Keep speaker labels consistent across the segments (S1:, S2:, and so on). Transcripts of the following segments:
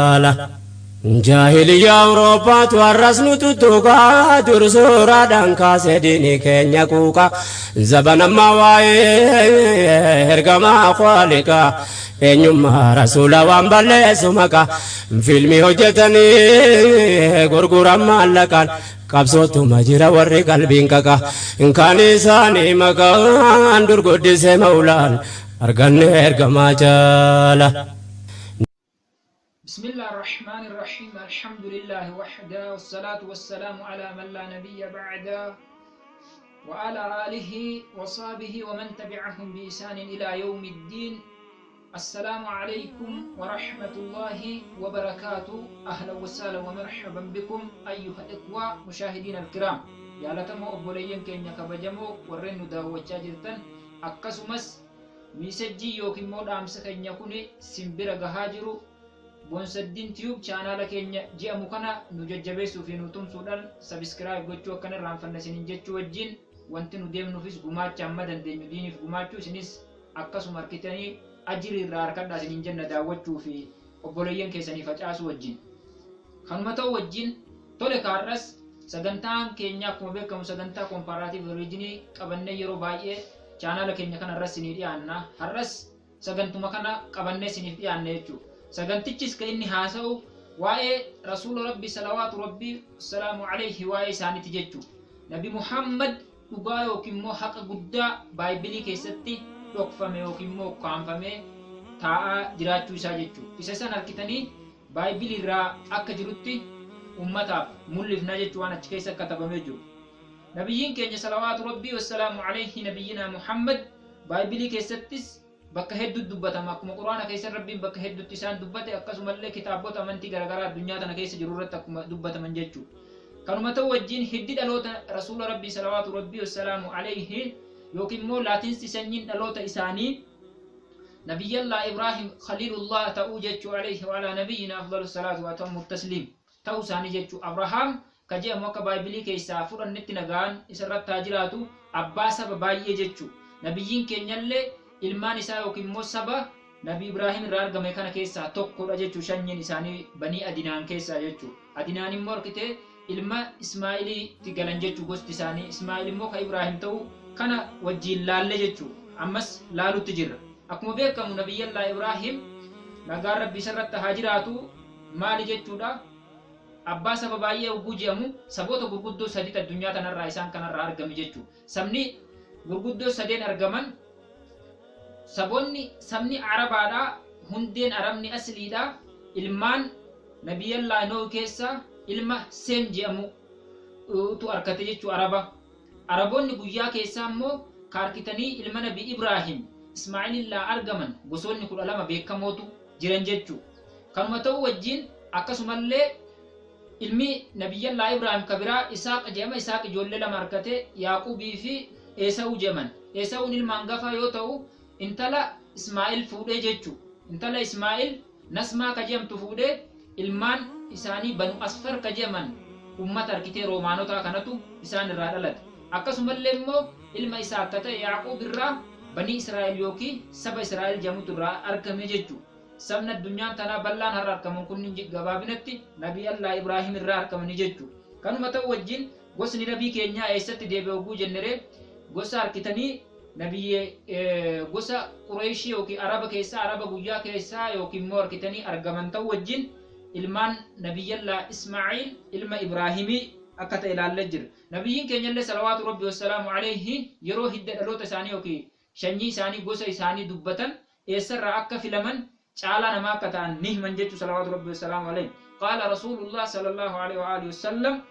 S1: Caala. Jaahiliyyaa Awurooppaatu har'as nu tuttuqaa, dur suuraadhaan kaasee diinii keenya quuqa. Zaban ammaa waa'ee ergamaa Khaaliqaa, eenyummaa rasuula waan balleessu maqa. Fiilmii hojjetanii gurguran maallaqaan, qabsootuma jira warri qalbiin qaqa. Kan isaanii maqaan dur guddisee maulaan arganne ergamaa caala.
S2: بسم الله الرحمن الرحيم. الحمد لله وحده، والصلاة والسلام على من لا نبي بعده وعلى آله وصحبه ومن تبعهم بإحسان إلى يوم الدين. السلام عليكم ورحمة الله وبركاته. أهلا وسهلا ومرحبا بكم أيها الإخوة مشاهدين الكرام. Jaalatamoo obboleeyyan keenya kabajamoo warreen nu daawwachaa jirtan, akkasumas message yookiin immoo dhaamsa keenya kun simbira gahaa jiru, Boonsaddiin Tube chaanaala keenya je'amu kana nu jajjabeessuu fi nu tumsuudhaan subscribe gochuu akkan irraanfanne isiniin jechuu wajjin, wanti nu deemnuufis gumaacha amma dandeenyu diiniif gumaachuu, isinis akkasuma harkitanii ajirii irraa harkadhaa isiniin jenna, daawwachuu fi obboleeyyan keessanii facaasuu wajjin. Kanuma ta'u wajjin, tole, kaarras sagantaan keenya akkuma beekamu sagantaa comparative religion qabannee yeroo baay'ee chaanaala keenya kana irras isinii dhiyaanna. Har'as sagantuma kana qabannee isiniif dhiyaanna jechuudha. Sagantichis kan inni haasa'u waa'ee rasuula Rabbi salawaatu Rabbii salaamu alayhi, waa'ee isaaniiti jechuudha. Nabi Muhammad dhugaa yookiin immoo haqa guddaa Baayibilii keessatti dhokfame yookiin immoo ukkaanfamee taa'aa jiraachuu isaa jechuudha. Isa san harkitanii Baayibilii irraa akka jirutti ummataaf mul'ifna jechuu, waan achi keessa katabamee jiru. Nabiyyiin keenya salawaatu Rabbii wassalaamu alayhi, nabiyyinaa Muhammad, Baayibilii keessattis bakka hedduutti dubbatama. Akkuma Quraana keessa Rabbiin bakka hedduutti isaan dubbate, akkasumallee kitaabota amantii garaagaraa addunyaa tana keessa jiru irratti akkuma dubbataman jechuudha. Kanuma ta'u wajjin, hiddi dhaloota rasuula Rabbii salawaatu Rabbii wassalaamu alayhi yookiin immoo laatinsi sanyiin dhaloota isaanii Nabiyyallah Ibraahim Khaliilullah ta'uu jechuu, alayhi wa ala nabiyyina afdalu salaatu wa atammu tasliim ta'uu isaanii jechuu. Abrahaam ka jedhamu akka Baayibilii keessaa fudhannetti, nagaan isarratti haa jiraatu, abbaa saba baay'ee jechuu. Nabiyyiin keenyallee ilmaan isaa yookiin immoo saba Nabi Ibraahim irraa argame kana keessaa tokkodha jechuu, shanyiin isaanii Banii Adinaan keessaa jechuu. Adinaan immoo harkitee ilma Ismaa'iliitti galan jechuu gosti isaanii. Ismaa'il immoo ka Ibraahim ta'uu kana wajjiin laalle jechuu. Ammas laalutti jirra. Akkuma beekamu Nabiyyallaa Ibraahim, nagaan Rabbi isarratti haa jiraatu, maali jechuudha? Abbaa saba baay'ee hogguu je'amu, saboota gurguddoo sadiitu addunyaa tanarraa isaan kanarraa argame jechuu. Sabni gurguddoo sadeen argaman, saboonni sabni Arabaadha, hundeen Arabni asliidha, ilmaan Nabiyyallaa Nooh keessa ilma Seem je'amu utu arkate jechuu Araba. Araboonni guyyaa keessaa immoo kaarkitanii ilma Nabi Ibraahim Ismaa'ilillaa argaman gosoonni 12 beekamootu jiran jechuu. Kanuma ta'uu wajjin, akkasumallee ilmi Nabiyyallaa Ibraahim ka biraa Isaaq jedhama. Isaaq ijoollee lama argate, Yaaquubii fi Eesa'uu jedhaman. Eesa'uun ilma hangafaa yoo ta'u, intala Ismaa'il fuudhee jechuu. Intala Ismaa'il Nasmaa ka jedhamtu fuudhee, ilmaan isaanii Banu Asfar ka jedhaman ummata harkitee Roomaanotaa kanatu isaan irraa dhalate. Akkasumallee immoo ilma Isaaq ka ta'e Yaaquub irraa Banii Israa'el yookiin saba Israa'el jedhamutu irraa argame jechuu. Sabni addunyaan tanaa bal'aan har'a argaman kunniin gabaabinatti Nabii Allah Ibraahim irraa argamani jechuu. Kanuma ta'u wajjin, gosni nabii keenyaa eessatti deebi'e hogguu jenneree, gosa harkitanii nabiyye gosa Qureeshii yookiin Araba keessaa, Araba guyyaa keessaa yookiin immoo harkitanii argaman ta'u wajjin, ilmaan Nabiyyallaa Ismaa'iil ilma Ibraahimii akka ta'e ilaallee jira. Nabiyyiin keenyallee salawaatu Rabbi wassalaamu alayhi yeroo hidda dhaloota isaanii yookiin sanyii isaanii, gosa isaanii dubbatan, eessarraa akka filaman, caalaa namaa akka ta'an ni himan jechuu, salawaatu Rabbi wassalaamu alayhi. Qaala Rasuulullah sallallahu alayhi wa alihi wasallam,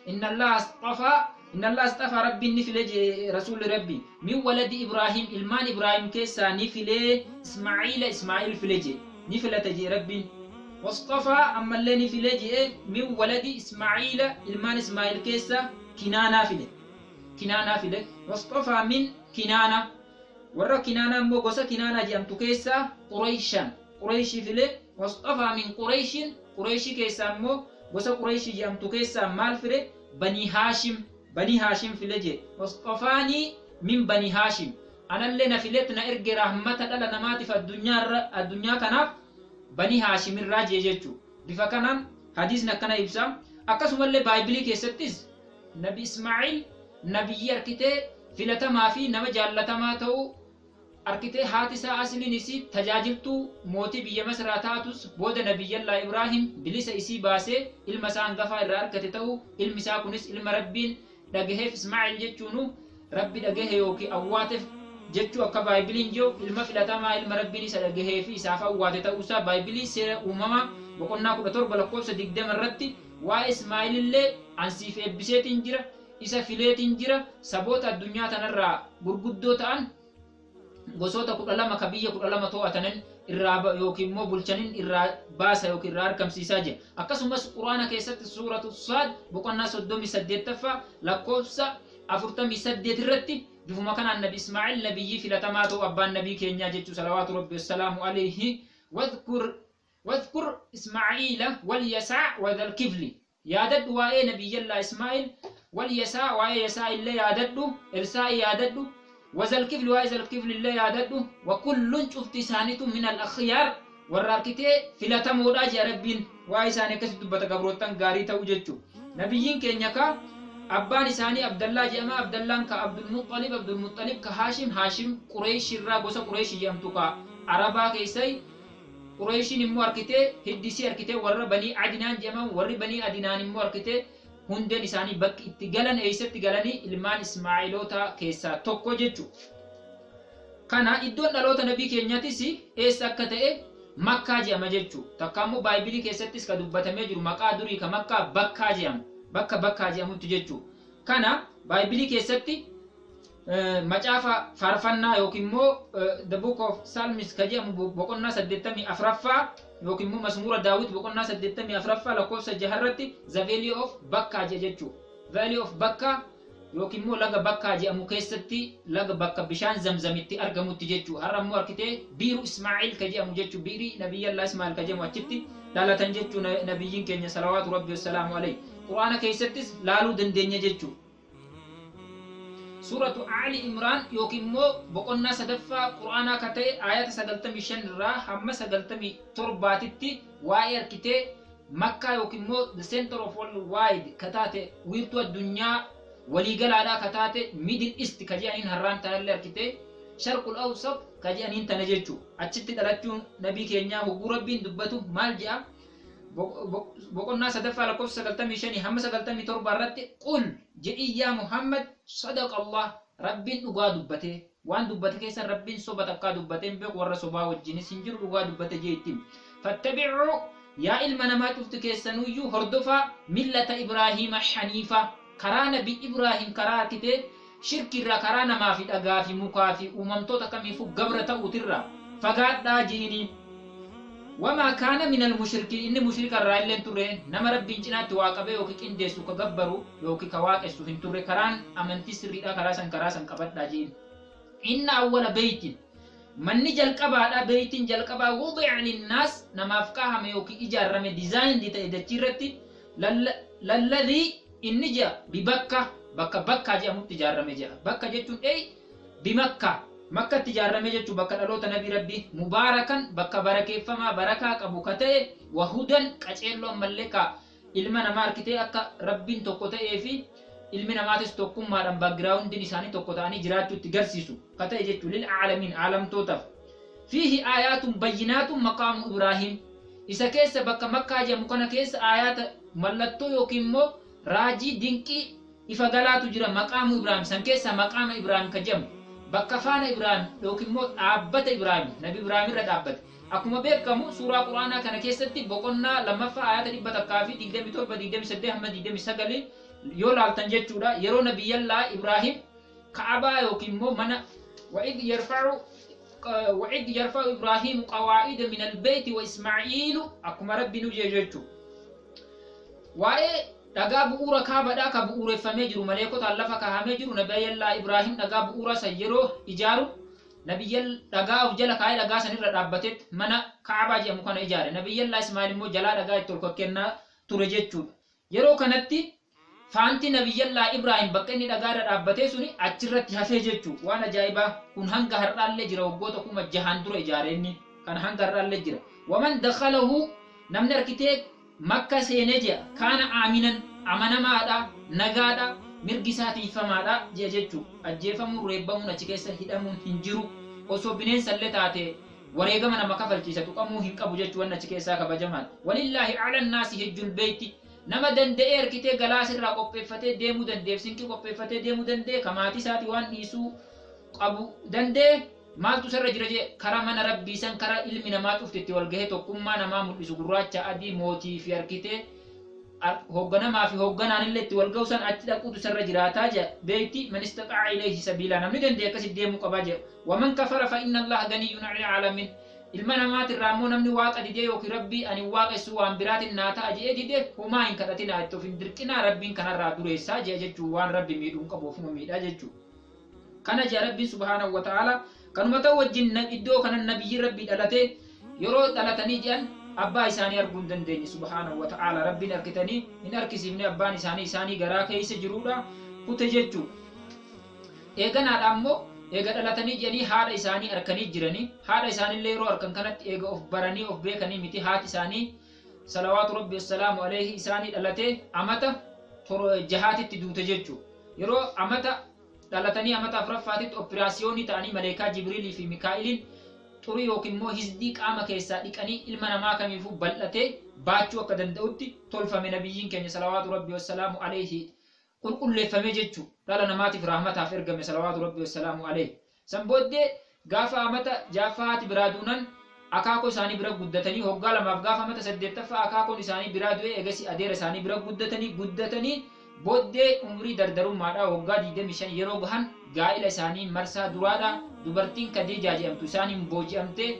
S2: inna Allaha asxafaa, inna Allaha asxafaa, Rabbiin ni file jee rasuulli Rabbi, min waladi Ibraahim, ilmaan Ibraahim keessaa ni filee, Ismaa'iila, Ismaa'il file jee, ni filate jee Rabbiin. Wasxafaa, ammallee ni file jee, min waladi Ismaa'iila, ilmaan Ismaa'il keessaa Kinaanaa file, Kinaanaa file. Wasxafaa min Kinaana, warra Kinaanaa immoo gosa Kinaanaa jedhamtu keessaa Qureyshan, Qureyshii file. Wasxafaa min Qureyshin, Qureyshii keessaa immoo gosa Qureyshii jedhamtu keessaa maal file? Banii Haashim, Banii Haashim file jee. Wasxafaanii min Banii Haashim, anallee na filet, na erge rahmata dhala namaatiif, addunyaa irra, addunyaa kanaaf Banii Haashimirraa jee jechuu. Bifa kanaan hadiisni akkana ibsa. Akkasumallee Baaybilii keessattis Nabi Ismaa'iil nabiyyii arkitee filatamaa fi nama jaallatamaa ta'uu arkitee, haati isaa asliin isii tajaajiltuu mootii biyya Masraa taatus, booda Nabiyyallaa Ibraahim bilisa isii baasee ilma isaa hangafaa irraa argate ta'uu, ilmi isaa kunis ilma Rabbiin dhagaheef. Ismaa'il jechuunu Rabbi dhagahe yookiin awwaateef jechuu. Akka Baaybiliin jiru ilma filatamaa, ilma Rabbiin isa dhagahee fi isaaf awwaate ta'uusaa Baaybilii Seera Uumamaa boqonnaa 17 lakkoofsa 20 irratti waa'ee Ismaa'il illee ansiif eebbiseetiin jira, isa fileetiin jira, saboota addunyaa tanarraa gurguddoo ta'an gosoota 12 ka biyya 12 to'atanin irraa yookiin immoo bulchanin irraa baasa yookiin irraa argamsiisaa jira. Akkasumas Quraana keessatti Suuratu Saad boqonnaa 38ffaa lakkoofsa 48 irratti bifuma kanaan Nabi Ismaa'il nabiyyii filatamaa ta'u, abbaan nabii keenyaa jechuu, salawaatu Rabbi wassalaamu alayhi. واذكر إسماعيل واليسع وذا الكفل. Yaadadhu waa'ee Nabiyyallaa Ismaa'il, واليسع, waa'ee Yasaa illee yaadadhu, Elsaa'i yaadadhu, وذا الكفل, waa'ee Zalkifli illee yaadadhu. وكل, cufti isaaniitu, من الأخيار, warra arkitee filatamoodha jea. Rabbiin waa'ee isaanii akkasitti dubbata, gabroottan gaarii ta'u jechuu. Nabiyyiin keenya ka abbaan isaanii Abdallaa jedhama. Abdallaan ka Abdulmuxalib, Abdulmuxalib ka Haashim, Haashim Qureesh irraa, gosa Qureesh jedhamtu ka Arabaa keessai. Qureeshiin immoo arkitee hiddisii arkitee warra Banii Adinaan jedhaman. Warri Banii Adinaan immoo arkitee hundeen isaanii bakki itti galan eessatti galanii ilmaan Ismaa'iloota keessaa tokko jechu. Kana iddoon dhaloota nabii keenyatis eessa akka ta'e Makkaa jedhama jechuu. Takka immoo Baaybilii keessattis ka dubbatamee jiru maqaa durii ka Makkaa Bakkaa jedhama. Bakka Bakkaa jedhamutti jechuu. Kana Baaybilii keessatti Macaafa Faarfannaa yookiin immoo The Book of Psalms ka jedhamu boqonnaa 84ffaa yookiin immoo Masmuura Daawit boqonnaa 84ffaa lakkoofsa 6 irratti The Valley of Bakkaa jedha jechuu. Valley of Bakkaa yookiin immoo laga Bakkaa jedhamu keessatti, laga bakka bishaan Zamzamitti argamutti jechuu. Har'a immoo arkitee Biiru Ismaa'il ka jedhamu jechuu, biirii Nabiyyallaa Ismaa'il ka jedhamu achitti dhalatan jechuu nabiyyiin keenya, salawaatu Rabbi wassalaamu alayhi. Quraana keessattis laaluu dandeenya jechuu. Suuratu Ali Imraan yookiin immoo boqonnaa sadaffaa Quraanaa ka ta'e ayata 95 irraa hamma 97titti waa'ee arkitee Makkaa yookiin immoo the center of world wide ka taate, wiirtuu addunyaa waliigalaadhaa ka taate, Middle East ka jedhaniin har'aan tanallee arkitee Sharqul Awsat ka jedhaniin tana jechuu. Achitti dhalachuun nabii keenyaa hogguu Rabbiin dubbatu maal jedha? Boqonnaa sadaffaa lakkoofsa 95 hamma 97 irratti, "قل," jedhii, "yaa Muhammad, صدق الله," Rabbiin dhugaa dubbate. Waan dubbate keessan Rabbiin soba takkaa dubbatee hin beeku, warra sobaa wajjinis hin jiru, dhugaa dubbate jee ittiin. "فاتبعوا," yaa ilma namaa cufti keessanuyyuu hordofaa, "ملة إبراهيم حنيفا," karaa Nabi Ibraahim, karaa arkitee shirkirraa, karaa namaa fi dhagaa fi mukaa fi uumamtoota kamiifuu gabra ta'uutirraa fagaadhaa ji'ini. "وما كان من المشركين," inni mushrika irraa illee hin turre. Nama Rabbiin cinaatti waa qabee yookiin qindeessu, ka gabbaru yookiin ka waaqessu hin turre. Karaan amantii sirriidha, karaa san qabadhaa ji'in. "إن أول بيت," manni jalqabaadha, beeytiin jalqabaa, "وضع للناس," namaaf kaahame yookiin ijaarame, designed ta'e dachii irratti, "للذي," inni jea, "ببكة," bakka Bakkaa jedhamutti ijaarame jedha. Bakka jechuun ei بمكة, Makkatti ijaarame jechuun, bakka dhaloota nabii Rabbii, "مباركا," bakka barakeeffamaa, barakaa qabu ka ta'e, "وهدى," qaceelloo ammallee ka ilma namaa arkitee akka Rabbiin tokko ta'ee fi ilmi namaatis tokkummaadhaan backgroundiin isaanii tokko ta'anii jiraachuutti garsiisu ka ta'e jechuun, "للعالمين," aalamtootaaf. "فيه آيات بينات مقام إبراهيم," isa keessa, bakka Makkaa jedhamu kana keessa, aayaata mallattoo yookiin immoo raajii dinqii ifa galaatu jira. Maqaamu Ibraahim san keessa, Maqaama Ibraahim ka jedhamu, bakka faana Ibraahim yookiin immoo dhaabbata Ibraahim, Nabi Ibraahim irra dhaabbate. Akkuma beekamu suuraa Quraanaa kana keessatti boqonnaa lammaffaa ayata 127, 28 hamma 29 yoo laaltan jechuudha, yeroo Nabiyyallaa Ibraahim Ka'abaa yookiin immoo mana وإذ يرفع إبراهيم قواعد من البيت وإسماعيل, akkuma Rabbi nu jechuu, waa'ee dhagaa bu'uura Kaabaadhaa ka bu'uureffamee jiru, maleekotaan lafa kaa'amee jiru, Nabiyyallaa Ibraahim dhagaa bu'uura san yeroo ijaaru, Nabiyyal dhagaa of jala kaa'ee dhagaa sanirra dhaabbatetti mana Kaabaa jedhamu kana ijaare. Nabiyyallaa Ismaa'il immoo jalaa dhagaa itti ol kennaa ture jechuudha. Yeroo kanatti faanti Nabiyyallaa Ibraahim bakka inni dhagaa irra dhaabbatee suni achirratti hafee jechuu. Waan ajaa'ibaa kun hanga har'aallee jira. Waggoota 6,000 dura ijaare inni kan hanga har'aallee jira. Waman dakhalahu, namni arkitee Makka seenee jea, kaana aaminan, amanamaadha, nagaadha, mirgi isaa tiifamaadha jea jechuu. Ajjeefamuun, reebbamuun, achi keessa hidhamuun hin jiru. Osoo bineensallee taate wareegama nama kafalchiisa, tuqamuu hin qabu jechuu, wanni achi keessaa kabajamaadha. Walillaahi ala nnaasi hijjul beeyti, nama danda'ee arkitee galaa sirraa qopheeffatee deemuu danda'eef, sinqii qopheeffatee deemuu danda'e, ka maatii isaati waan dhiisuu qabu danda'e, maaltu isarra jira jee? Kara mana Rabbii san, kara ilmi namaa cufti itti wal gahee tokkummaa namaa mul'isu, gurraacha, adii, mootii fi arkitee hoogganamaa fi hoogganaan illee itti wal gahu san achi dhaquutu isarra jiraataa jea. Beeyti man istaxaa'a ilayhi sabiilaa, namni danda'e akkasitti deemuu qabaa jea. Waman kafara fa inna Allaha ganiyyun anil aalamiin. Ilma namaatirraa immoo namni Waaqa didee yookiin Rabbii ani hin waaqessu, waan biraatin naa ta'a je'ee dide, homaa hin kadhatinaa, itti of hin dirqinaa, Rabbiin kanarraa dureessaa je'a jechuu. Waan Rabbi miidhu hin qabu, ofuma miidha jechuu. Kana je'a Rabbiin subhaanahu wa ta'aalaa. Kanuma ta'u wajjin iddoo kanan nabiyyiin Rabbii dhalatee, yeroo dhalatanii je'an abbaa isaanii arguu hin dandeenye. Subhaanahu wa ta'aalaa, Rabbiin arkitanii hin arkisiifne. Abbaan isaanii isaanii garaa keessa jiruudha kute jechuu. Eeganaadha ammoo eega dhalatanii je'anii haadha isaanii arkanii jiranii. Haadha isaaniillee yeroo arkan kanatti eega of baranii of beekanii miti. Haati isaanii salawaatu Rabbi wassalaamu alayhi isaanii dhalatee amata jahaatitti duute jechuu. Yeroo amata dhalatanii amata afuraffaatitti oppiraasiyoonii ta'anii, maleekaa Jibriilii fi Mikaa'iliin xurii yookiin immoo hisdii qaama keessaa dhiqanii, ilma namaa kamiifuu bal'atee baachuu akka danda'utti tolfame. Nabiyyiin keenya salawaatu Rabbi wassalaamu alayhi qulqulleeffame jechuu, dhala namaatiif rahmataaf ergame salawaatu Rabbi wassalaamu alayhi. San booddee gaafa amata jaaffaa haati biraa duunan akaakoo isaanii bira guddatanii hoggaa 2f. Gaafa amata saddeettaffaa akaakoon isaanii biraa du'e, eegasi adeera isaanii bira guddatanii guddatanii, booddee umrii dardarummaadha waggaa 25 yeroo gahan gaa'ila isaanii marsaa duraadha dubartiin Kadiijaa jedhamtu isaaniin booji'amtee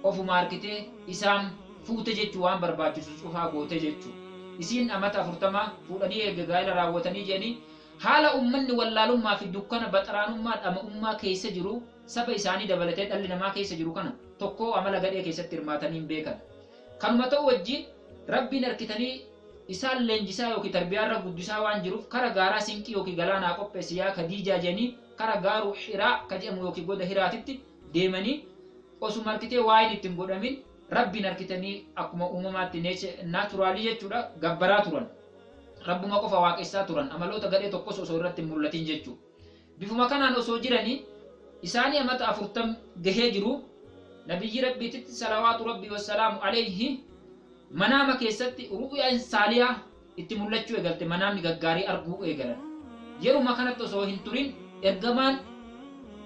S2: ofuma harkitee isaan fuute jechuu, waan barbaachisu cufaa goote jechuu. Isiin amata 40 fuudhanii eega gaa'ila raawwatanii jedhanii, haala ummanni wallaalummaa fi dukkana baxaraanummaa dhama'ummaa keessa jiru, saba isaanii dabalatee dhalli namaa keessa jiru kana, tokkoo amala gadhee keessatti hirmaatanii hin beekan. Kanuma ta'u wajjiin Rabbiin harkitanii isaan leenjisaa yookiin tarbiyaarra guddisaa waan jiruuf, kara gaaraa sinqii yookiin galaanaa qopheessi yaa Kadiijaa jedhanii, kara gaaru Hiraa ka jedhamu yookiin goda Hiraatitti deemanii, osuma harkitee waa'een itti hin godhamin Rabbiin harkitanii akkuma uumamaatti, naturally jechuudha, gabbaraa turan. Rabbuma qofa waaqessaa turan, amaloota gadhee tokkos osoo irratti hin mul'atin jechuu. Bifuma kanaan osoo jiranii isaanii amata 40 gahee jiru, nabiyyi Rabbiititti salawaatu Rabbii wassalaamu alayhi manaama keessatti ru'yaan saaliyaa itti mul'achuu eegalte, manaamni gaggaarii arguu eegalan. Yeruma kanatti osoo hin turin ergamaan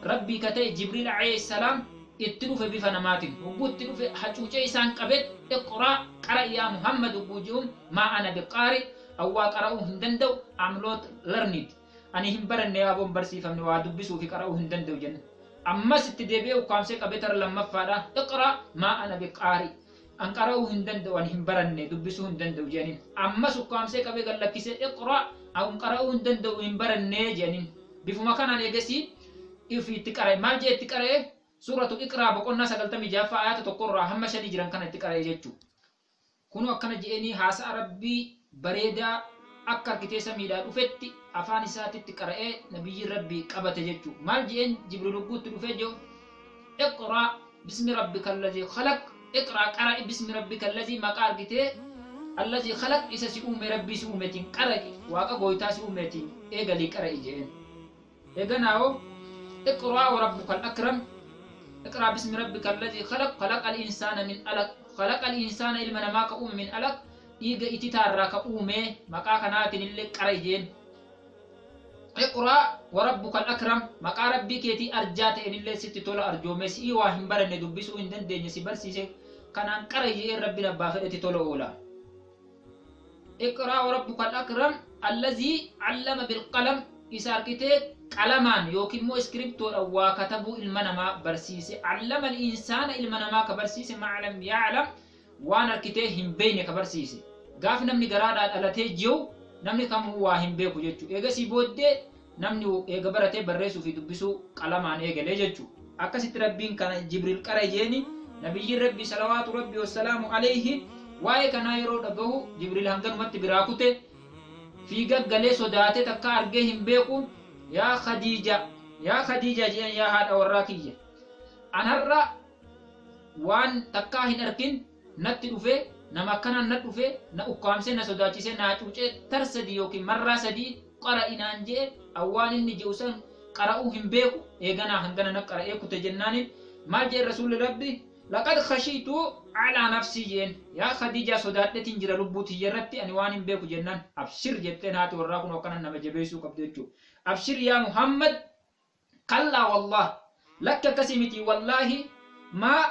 S2: Rabbii ka ta'e Jibriil alayhi salaam itti dhufe bifa namaatiin. Hogguu itti dhufe hacuucee isaan qabeet, "Iqraa, qara'i yaa Muhammad" hogguu je'uun, "Maa ana biqaari", awwaa qara'uu hin danda'u, "I'm not learned", ani hin baranne yaaboo, hin barsiifamne, waa dubbisuu fi qara'uu hin danda'u jenna. Ammas itti deebi'ee ukkaamsee qabee tara lammaffaadha, "Iqraa", "Maa ana biqaari", an qara'uu hin danda'u, ani hin baranne, dubbisuu hin danda'u jedhaniin. Ammas ukkaamsee qabee gad lakkisee, "Iqraa", an qara'uu hin danda'u, hin baranne jedhaniin. Bifuma kanaan eegasii ifi itti qara'e. Maal jee itti qara'e? Suuratu Iqraa boqonnaa 96ffaa ayata 1rraa hamma 5 jiran kana itti qara'e jechuu. Kunoo akkana je'eenii, haasa'a Rabbii bareedaa akka harkitee samiidhaa dhufetti afaan isaatitti qara'ee nabiyyiin Rabbii qabate jechuu. Maal je'een Jibriil hogguu itti dhufee je'u? "Iqraa bismi rabbika allazii khalaq", iqraa, qara'i, bismi rabbika allazii, maqaa argitee, allazii khalaq, isa si uume, Rabbii si uumetiin qara'i, Waaqa gooytaa si uumetiin eegalii qara'i je'een. Eeganaa hoo, "Iqraa wa rabbukal akram", iqraa bismi rabbika allazii khalaq, khalaqal insaana min alaq, khalaqal insaana, ilma namaa ka uume, min alaq, dhiiga ititaarraa ka uumee, maqaa kanaatiin illee qara'i je'een. "Iqraa wa rabbukal akram", maqaa Rabbii keetii arjaa ta'een illee sitti tola arjoomee, si'ii waa hin baranne, dubbisuu hin dandeenye si barsiise kanaan qara'i je'een. Rabbiin abbaa fedhetti tola oola. "Iqraa wa rabbukal akram allazii allama bilqalam", isa arkitee qalamaan yookiin immoo iskiriptoodhaan waa katabuu ilma namaa barsiise, allama insaana, ilma namaa ka barsiise, maa lam ya'lam, waan arkitee hin beeyne ka barsiise. Gaaf namni garaadhaa dhalatee jiru namni kamuu waa hin beeku jechuu. Eegasii booddee namni eega baratee barreessuu fi dubbisuu qalamaan eegalee jechuu. Akkasitti Rabbiin kana Jibriil qara jeeni. Nabiyyiin Rabbii salawaatu Rabbii wassalaamu alayhi waa'ee kanaa yeroo dhagahu, Jibriil hanganumatti biraa kute, fiiga galee sodaatee takka argee hin beeku. "Yaa Khadiija, yaa Khadiija" jeen, "yaa haadha warraa kiyya, an har'a waan takkaa hin arkin." Natti dhufee nama akkanaan na dhufee na ukkaamsee na sodaachisee na hacuucee tar sadii yookiin marraa sadii qara'inaan jee awwaan inni je'u san qara'uu hin beeku eeganaa hangana na qara'ee kute jennaaniin maal jeen rasuulli rabbi laqad khashiitu alaa nafsii jeen yaa Khadiijaa sodaadhetiin jira lubbuu tiyya irratti ani waan hin beeku jennaan abshir jetteen haati warraa kun akkana nama jabeessuu qabdu jechuu abshir yaa Muhammad kallaa wallah lakki akkasii miti wallaahi maa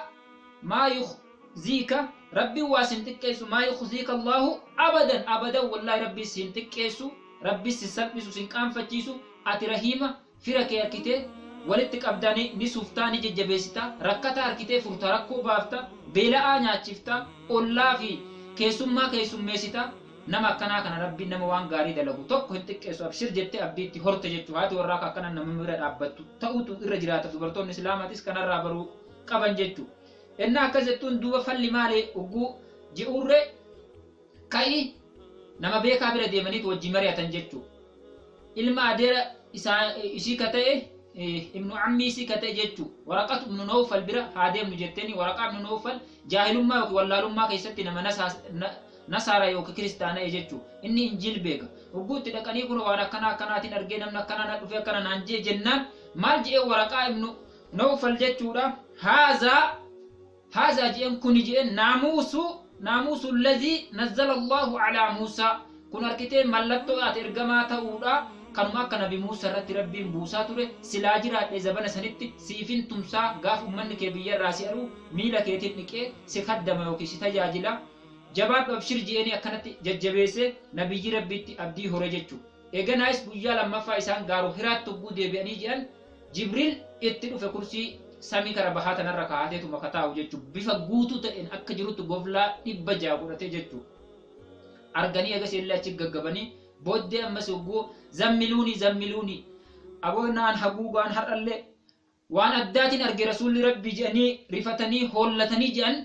S2: maa yukhziika rabbiin waa sin xiqqeessu maa yukhziika Allahu abadan abadan wallaahi rabbiin sin xiqqeessu rabbi si salphisu sin qaanfachiisu ati rahiima fira kee harkitee walitti qabdaa ni suuftaa ni jajjabeessita rakkataa harkitee furta rakkoo baafta beela'aa nyaachifta ollaa fi keessummaa keessummeessita nama akkanaa kana rabbiin nama waan gaarii dalagu tokko hin xiqqeessu abshir jettee abdiitti horte jechuu haati warraa akka akkana nama bira dhaabbattu ta'utu irra jiraata dubartoonni islaamaatis kanarraa baruu qaban jechuu ennaa akkas jettuun duuba falli maali ugguu je'uurre ka'i nama beekaa bira deemaniitu wajji mari'atan jechuu ilma adeera isaa isii ka ta'e ibnu ammii isii ka ta'e jechuu waraqatu ibnu Nawfal bira haa deemnu jetteeni waraqaa ibnu Nawfal jaahilummaa yookiin wallaalummaa keessatti nama nasaara yookiin kiristaana'e jechuu inni injiil beeka ugguu itti dhaqanii kun waan akkanaa akkanaatiin argee namni akkanaa na dhufee akkana naan jee jennaan maal je'ee waraqaa ibnu Nawfal jechuudha haazaa haazaa je'een kuni je'een naamuusu naamuusu allazii nazzala Allahu alaa Muusaa kun arkitee mallattoo ati ergamaa ta'uudha kanuma akka nabi Muusaa irratti rabbiin buusaa ture silaa jiraadhe zabana sanitti siifin tumsaa gaaf ummanni kee biyyarraa si ari'u miila keetiin dhiqee si kaddama yookiin si tajaajila jabaadhu abshir je'eenii akkanatti jajjabeesse nabiyyi rabbiitti abdii hore jechuu eeganaayis guyyaa lammaffaa isaan gaaru hiraatti hogguu deebi'anii je'an Jibriil itti dhufe kursii samii kara bahaa tanarra kaa'ateetuma kataa'u jechuu bifa guutuu ta'een akka jirutti goflaa 600 godhatee jechuu arganii eegas illee achi gaggabanii booddee ammas hogguu zammiluunii zammiluunii aboo naan haguugaan har'allee waan addaatiin arge rasuulli rabbii jedhanii rifatanii hoollatanii jedhan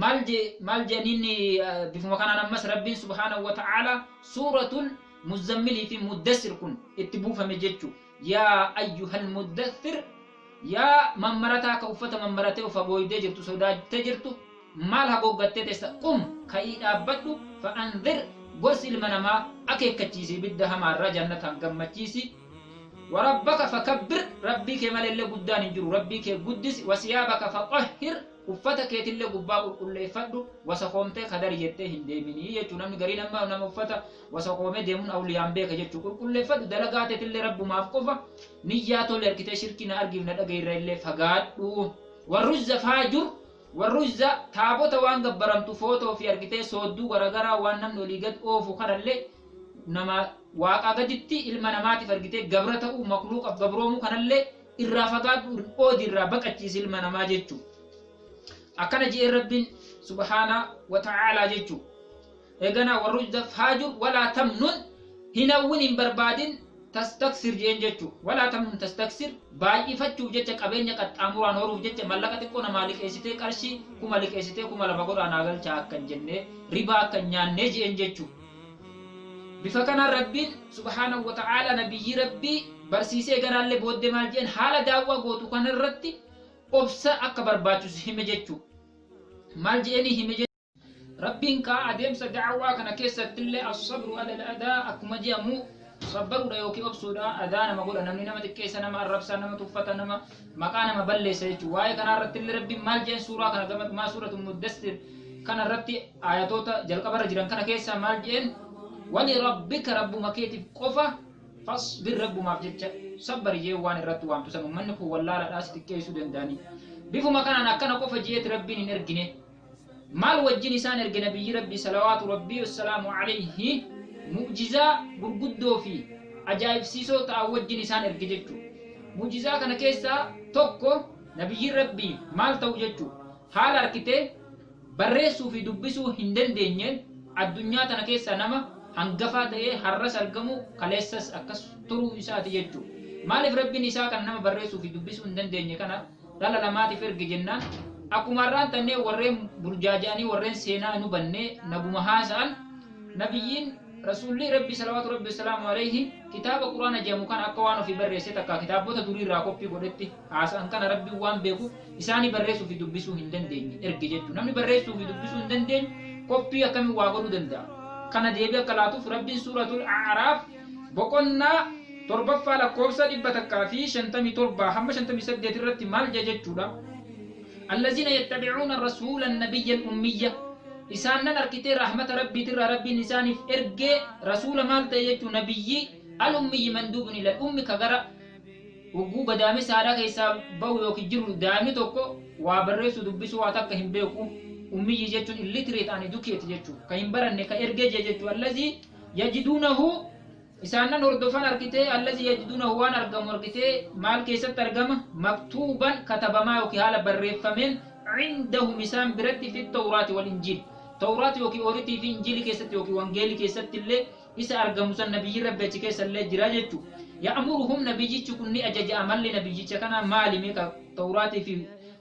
S2: maal je maal jedhaniin bifuma kanaan ammas rabbiin subhaanahu wa ta'aalaa suuratul muzammilii fi muddassir kun itti buufame jechuu yaa ayyuhal muddathir yaa mammarataa ka uffata mammaratee of hagooydee jirtu sodaattee jirtu maal hagooggattee teessa qum ka'ii dhaabbadhu fa'anzir gorsi ilma namaa akeekkachiisi ibidda hamaarraa jannataan gammachiisi warabbaka fakabbir rabbii kee maleellee guddaan hin jiru rabbii kee guddisi wasiyaabaka faxahhir uffata keetillee gubbaa qulqulleeffadhu wasakoomtee kadari jettee hin deeminii jechuu namni gariin amma nama uffata wasakoomee deemuun awliyaan beeka jechuu qulqulleeffadhu dalagaa teetillee rabbumaaf qofa niyyaa tole harkitee shirkii na argiif na dhagayirra illee fagaadhu warruzza faajur warruzza taabota waan gabbaramtu footoo fi argitee soodduu garagaraa waan namni olii gad oofu kanallee nama waaqaa gaditti ilma namaatiif argitee gabra ta'uu makluuqaaf gabroomuu kanallee irraa fagaadhu oodi irraa baqachiisi ilma namaa jechuu akkana je'ee rabbiin subhaana wa ta'aalaa jechuu eeganaa warrujza faajur walaa tamnun hin hawwin hin barbaadin tastaksir jeen jechuu walaa tamnun tastaksir baay'ifachuuf jecha qabeenya qaxxaamuraan horuuf jecha mallaqa xiqqoo namaa liqeessitee qarshii 1000 liqeessitee 2000 godhaa naa galchaa akka hin jennee ribaa akka hin nyaannee jeen jechuu bifa kanaan rabbiin subhaanahu wa ta'aalaa nabiyyii rabbii barsiisee eeganaallee booddee maal jeen haala daawwaa gootu kanarratti obsa akka barbaachisu hime jechuu maal je'eenii hime rabbiin kaa adeemsa da'awaa kana keessattillee as-sabru ala al-adaa akkuma je'amu sabbaruudha yookiin obsuudha adaa nama godha namni nama xiqqeessa nama arrabsaa nama tuffata nama maqaa nama balleessa jechuudha waa'ee kanaa irrattillee rabbiin maal je'en suuraa kana gama dhumaa suuratu muddassir kana irratti ayatoota jalqabarra jiran kana keessaa maal je'en wali rabbika rabbuma keetiif qofa fasbir rabbumaaf jecha sabbari jee waan irratti waamtu san ummanni kun wallaalaadhaa si xiqqeessuu danda'anii bifuma kanaan akkana qofa je'eeti rabbiin hin ergine maal wajjin isaan erge nabiyyi rabbii salawaatu rabbii wassalaamu alayhi mu'jizaa gurguddoo fi ajaa'ibsiisoo ta'an wajjin isaan erge jechuu mu'jizaa kana keessaa tokko nabiyyiin rabbii maal ta'u jechuu haala harkitee barreessuu fi dubbisuu hin dandeenyeen addunyaa tana keessaa nama hangafaa ta'ee har'as argamu kaleessas akkas turuu isaati jechuu maaliif rabbiin isaa kan nama barreessuu fi dubbisuu hin dandeenye kana dhala namaatiif erge jennaan akkuma har'aan tannee warreen burjaaja'anii warreen seenaa hin hubanne naguma haasa'an nabiyyiin Rasuulli Rabbi salawaatu Rabbi wasalaamu alayhi kitaaba Qur'aana jedhamu kana akka waan ofii barreessee takkaa kitaabota durii irraa koppii godhetti haasa'an kana Rabbiin waan beekuuf isaanii barreessuu fi dubbisuu hin dandeenye erge jechuudha. Namni barreessuu fi dubbisuu hin dandeenye koppii akkamiin waa godhuu danda'a? Kana deebii akka laatuuf Rabbiin suuratul A'raaf boqonnaa torbaffaa lakkoofsa 157 hamma 58 irratti maal jedha jechuudha. Allaziina yattabi'uuna rasuula nabiyya al-ummiyya Isaan nan arkitee rahmata Rabbiitirraa Rabbiin isaaniif ergee rasuula maal ta'e jechuu nabiyyii al-ummiyyi manduubun ila ummi ka gara hogguu gadaamessa haadhaa keessaa bahu yookiin jiru daa'imni tokko waa barreessuu dubbisuu waa takka hin beeku. Ummiyyi jechuun illiterate and educate jechuu ka hin baranne ka ergee jee jechuu. Allazii yajiduunahu isaan nan hordofan argitee, allazii yajiduunahu waan argamu argitee maal keessatti argama, maktuuban katabamaa yookiin haala barreeffameen, cindahum isaan biratti, fi tawraati wal injiil tawraat yookiin ooritii fi injiilii keessatti yookiin wangeelii keessatti illee isa argamu san nabiyyiin Rabbi achi keessa illee jira jechuu. Ya'muruhum nabiyyichi kun ni ajaja. Amalli nabiyyicha kanaa maali mee ka tawraatii fi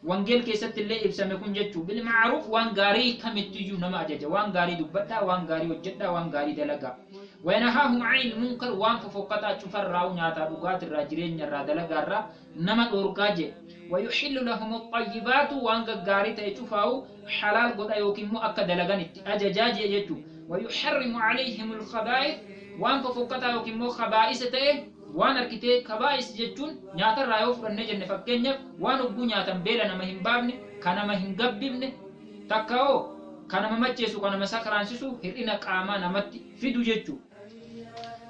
S2: wangeel keessatti illee ibsame kun jechuu? Bilma'ruuf waan gaarii kamittiyyuu nama ajaja, waan gaarii dubbadhaa, waan gaarii hojjedhaa, waan gaarii dalagaa. Wayanahaahum anil munkar waan fofokkataa cufarraa'u, nyaataa dhugaatirraa, jireenyarraa, dalagaarraa nama dhoorgaa jee. Wayuxillu lahum axayyibaatu waan gaggaarii ta'e cufaa'u halaal godha yookiin immoo akka dalagan itti ajajaa jee jechuu. Wayuxarrimu alayhim alkhabaa'ith waan fofokkataa yookiin immoo khabaa'isa ta'e waan arkitee. Kabaa'is jechuun nyaatarraa yoo fudhannee jenne, fakkeenyaaf waan hogguu nyaatan beela nama hin baafne, ka nama hin gabbifne, takka hoo ka nama macheessu, ka nama sakraansisu, hir'ina qaamaa namatti fidu jechuu.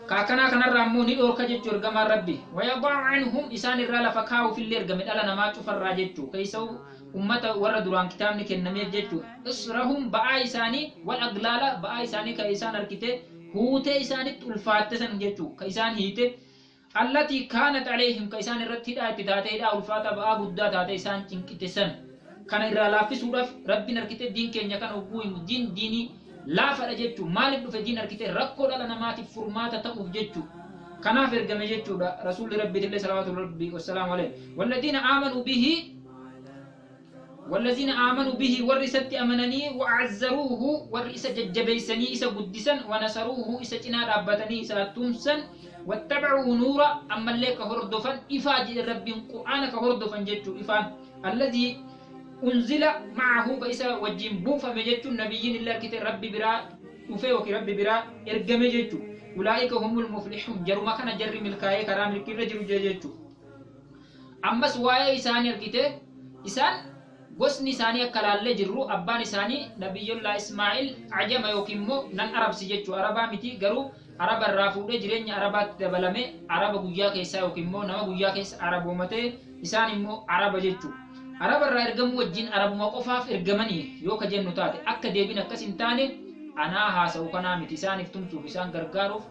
S2: Ka akkanaa kanarraa immoo ni dhoorka jechuu ergamaan Rabbi. Wayada'u anhum isaan irraa lafa kaa'uufillee ergame dhala namaa cufarraa jechuu, keessa'u ummata warra duraan kitaabni kennameef jechuu. Israhum ba'aa isaanii, wal aglaala ba'aa isaanii ka isaan arkitee huutee isaanitti ulfaatte san jechuu, ka isaan hiite, allatii kaanat alayhim ka isaan irratti hidhaa itti taatee, hidhaa ulfaataa ba'aa guddaa taate isaan cinqite san kana irraa laaffisuudhaaf Rabbiin arkitee diin keenya kana hogguu himu diin diinii laafadha jechuu. Maaliif dhufe diin arkitee? Rakkoo dhala namaatiif furmaata ta'uuf jechuu. Kanaaf ergame jechuudha rasuulli Rabbiitillee salawaatu Rabbii wassalaamu alayhi. Walladiina aamanuu bihi, walladiina aamanuu bihi warri isatti amananii, wa'azzaruuhu warri isa jajjabeessanii isa guddisan, wanasaruuhu isa cinaa dhaabbatanii isa tumsan, wattabacuu nuura ammallee ka hordofan ifaa jedhe Rabbiin, Qur'aana ka hordofan jechuu, ifaan allazii unzila ma'ahu ka isa wajjin buufame jechuun nabiyyiin illee arkite Rabbi biraa dhufe yookiin Rabbi biraa ergame jechuu. Ulaa'ika humul muflixuun jaruma kana jarri milkaa'ee karaa milkiirra jiru jechuu. Ammas waa'ee isaanii argite, isaan gosni isaanii akka laallee jirru abbaan isaanii Nabiyyullaa Ismaa'il ajama yookiin immoo nan arabsi jechuu, arabaa miti, garuu araba irraa fuudhee jireenya arabaatti dabalame, araba guyyaa keessaa yookiin immoo nama guyyaa keessa araboomatee, isaan immoo araba jechuu. Araba irraa ergamuu wajjin arabuma qofaaf ergamanii yoo ka jennu taate, akka deebiin akkas hin taane anaa haasa'u kanaa miti. Isaaniif tumsuuf isaan gargaaruuf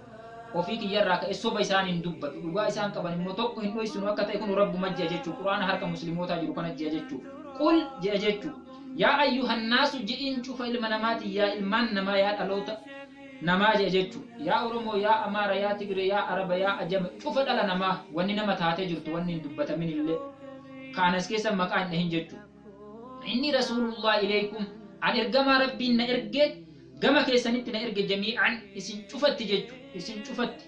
S2: ofii kiyyarraa ka'e soba isaan hin dubbadhu. Dhugaa isaan qaban immoo tokko hin dhoysinu akka ta'e kun Rabbuma je'a jechuu, Qur'aana harka muslimootaa jiru kana je'a jechuu. Qul je'a jechuu, yaa ayyuhannaasu je'iin cufa ilma namaati, yaa ilmaan namaa, yaa dhaloota namaa je'a jechuu, yaa Oromoo, yaa Amaara, yaa Tigre, yaa Araba, yaa Ajama, cufa dhala namaa wanni nama taatee jirtu wanni hin dubbatamin illee kaanas keessa maqaa hin dhahin jechuu. Inni rasuulullah ilaykum an ergamaa Rabbiin na erge, gama keessanitti na erge, jamii'an isin cufatti jechu, isin cufatti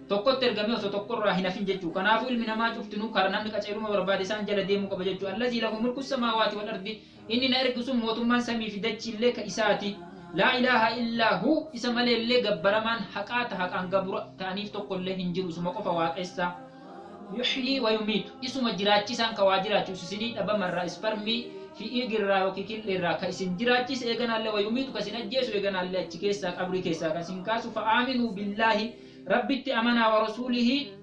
S2: tokkotti ergame osoo tokkorraa hin hafin jechuu. Kanaafuu ilmi namaa cuftinuu kara namni qaceeluma barbaade isaan jala deemuu qaba jechuu. Allazii lahu mulku samaawaati wal ardi inni na ergu sun mootummaan samii fi dachiillee ka isaati. Laa ilaaha illaa hu isa maleellee gabbaramaan haqaa ta haqaan gabura ta'aniif tokkollee hin jiru, isuma qofa waaqessaa. Yuhyii wa yumiitu isuma jiraachisaan ka waa jiraachisu, isinii dhabamarraa isparmii fi iigirraa yookiin kil'eerraa ka isin jiraachise, eeganaallee wa yumiitu ka isin ajjeesu, eeganaallee achi keessaa qabrii keessaa ka isin kaasu. Fa aaminuu billaahi Rabbitti amanaa, wa rasuulihi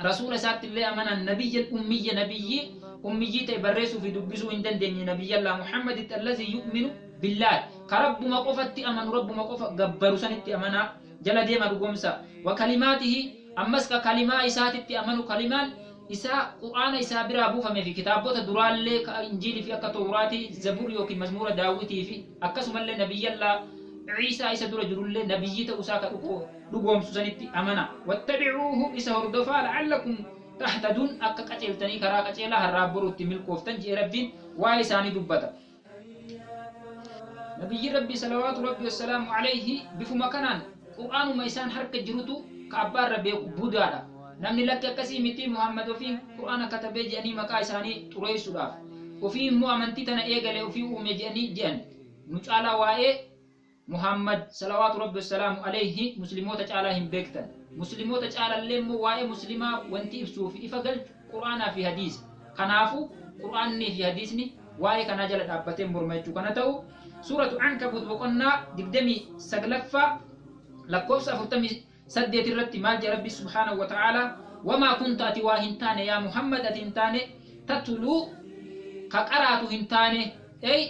S2: rasuula isaatti illee amanaa, nabiyya ummiyya nabiyyii ummiyyii ta'e barreessuu fi dubbisuu hin dandeenye, nabiyyallaa Muhammaditti, allazii yu'minu billaahi ka Rabbuma qofatti amanu, Rabbuma qofa gabbaru sanitti amanaa jala deema dhugoomsa, wa kalimaatihi ammas ka kalimaa isaatitti amanu, kalimaan isaa Qur'aana isaa biraa buufame fi kitaabota duraallee ka Injiilii fi akka Tawraatii, Zabur yookiin Mazmuura Daawwitii fi akkasumallee nabiyyallaa Ciisaa isa dura jirullee nabiyyii ta'uu isaa ka dhugoomsu sanitti amana. Wattabi'uuhu isa hordofaa, la'allakum tahtaduun akka qaceeltanii karaa qaceelaa har'aaf boru itti milkooftan je'ee Rabbiin waa'ee isaanii dubbata. Nabiyyiin Rabbii salawaatu Rabbii wassalaamu alayhi bifuma kanaan Qur'aanuma isaan harka jirutu ka abbaa irra beeku budaadha. Namni lakki akkasii miti, Muhammad ofiin Qur'aana katabee jedhanii maqaa isaanii xureessuudhaaf, ofii immoo amantii tana eegale, ofii uume jedhanii jedhan. Nu caalaa waa'ee Muhammad salawaatu rabbi wassalaamu alayhi Muslimoota caalaa hin beektan. Muslimoota caalallee immoo waa'ee Muslimaa wanti ibsuu fi ifa galchu Qur'aanaa fi hadiisa. Kanaafu Qur'aannii fi hadiisni waa'ee kanaa jala dhaabbatee morma jechuu. Kana ta'u Suuratu Ankabut boqonnaa 29ffaa lakkoofsa 48 irratti maal jedha Rabbi subhaanahu wa ta'aalaa? Wamaa kunta, ati waa hin taane, yaa Muhammad, ati hin taane, tatluu, ka qaraatu hin taane, ey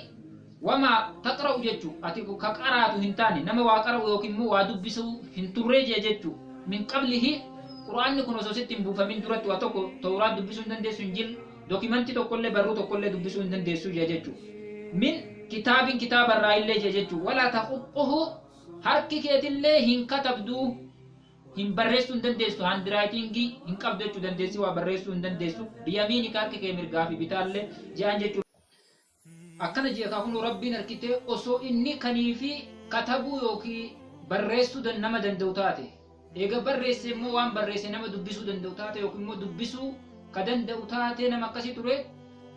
S2: wamaa taqra'u jechu, ati ka qaraatu hin taane, nama waa qara'u yookiin immoo waa dubbisuu hin turree jee jechu. Min qablihi, Qur'aanni kun osoo sitti hin buufamin duratti waa tokko Tawraat dubbisuu hin dandeessu, Injil, dokimantii tokkollee, barruu tokkollee dubbisuu hin dandeessu jee jechu. Min kitaabin, kitaabarraa illee jee jechu. Walaa taquxuhu, harki keetillee hin katabduu, hin barreessuu hin dandeessu, handwritingii hin qabdu jechuu, dandeessii waa barreessuu hin dandeessu. Biyamiinika, harki kee mirgaa fi bitaallee je'an jechuu. Akkana je'e kaa kunoo Rabbiin harkitee osoo inni kaniifi katabuu yookii barreessuu nama danda'u taate, eega barreesse immoo waan barreesse nama dubbisuu danda'u taate, yookiin immoo dubbisuu ka danda'u taatee, nama akkasii ture,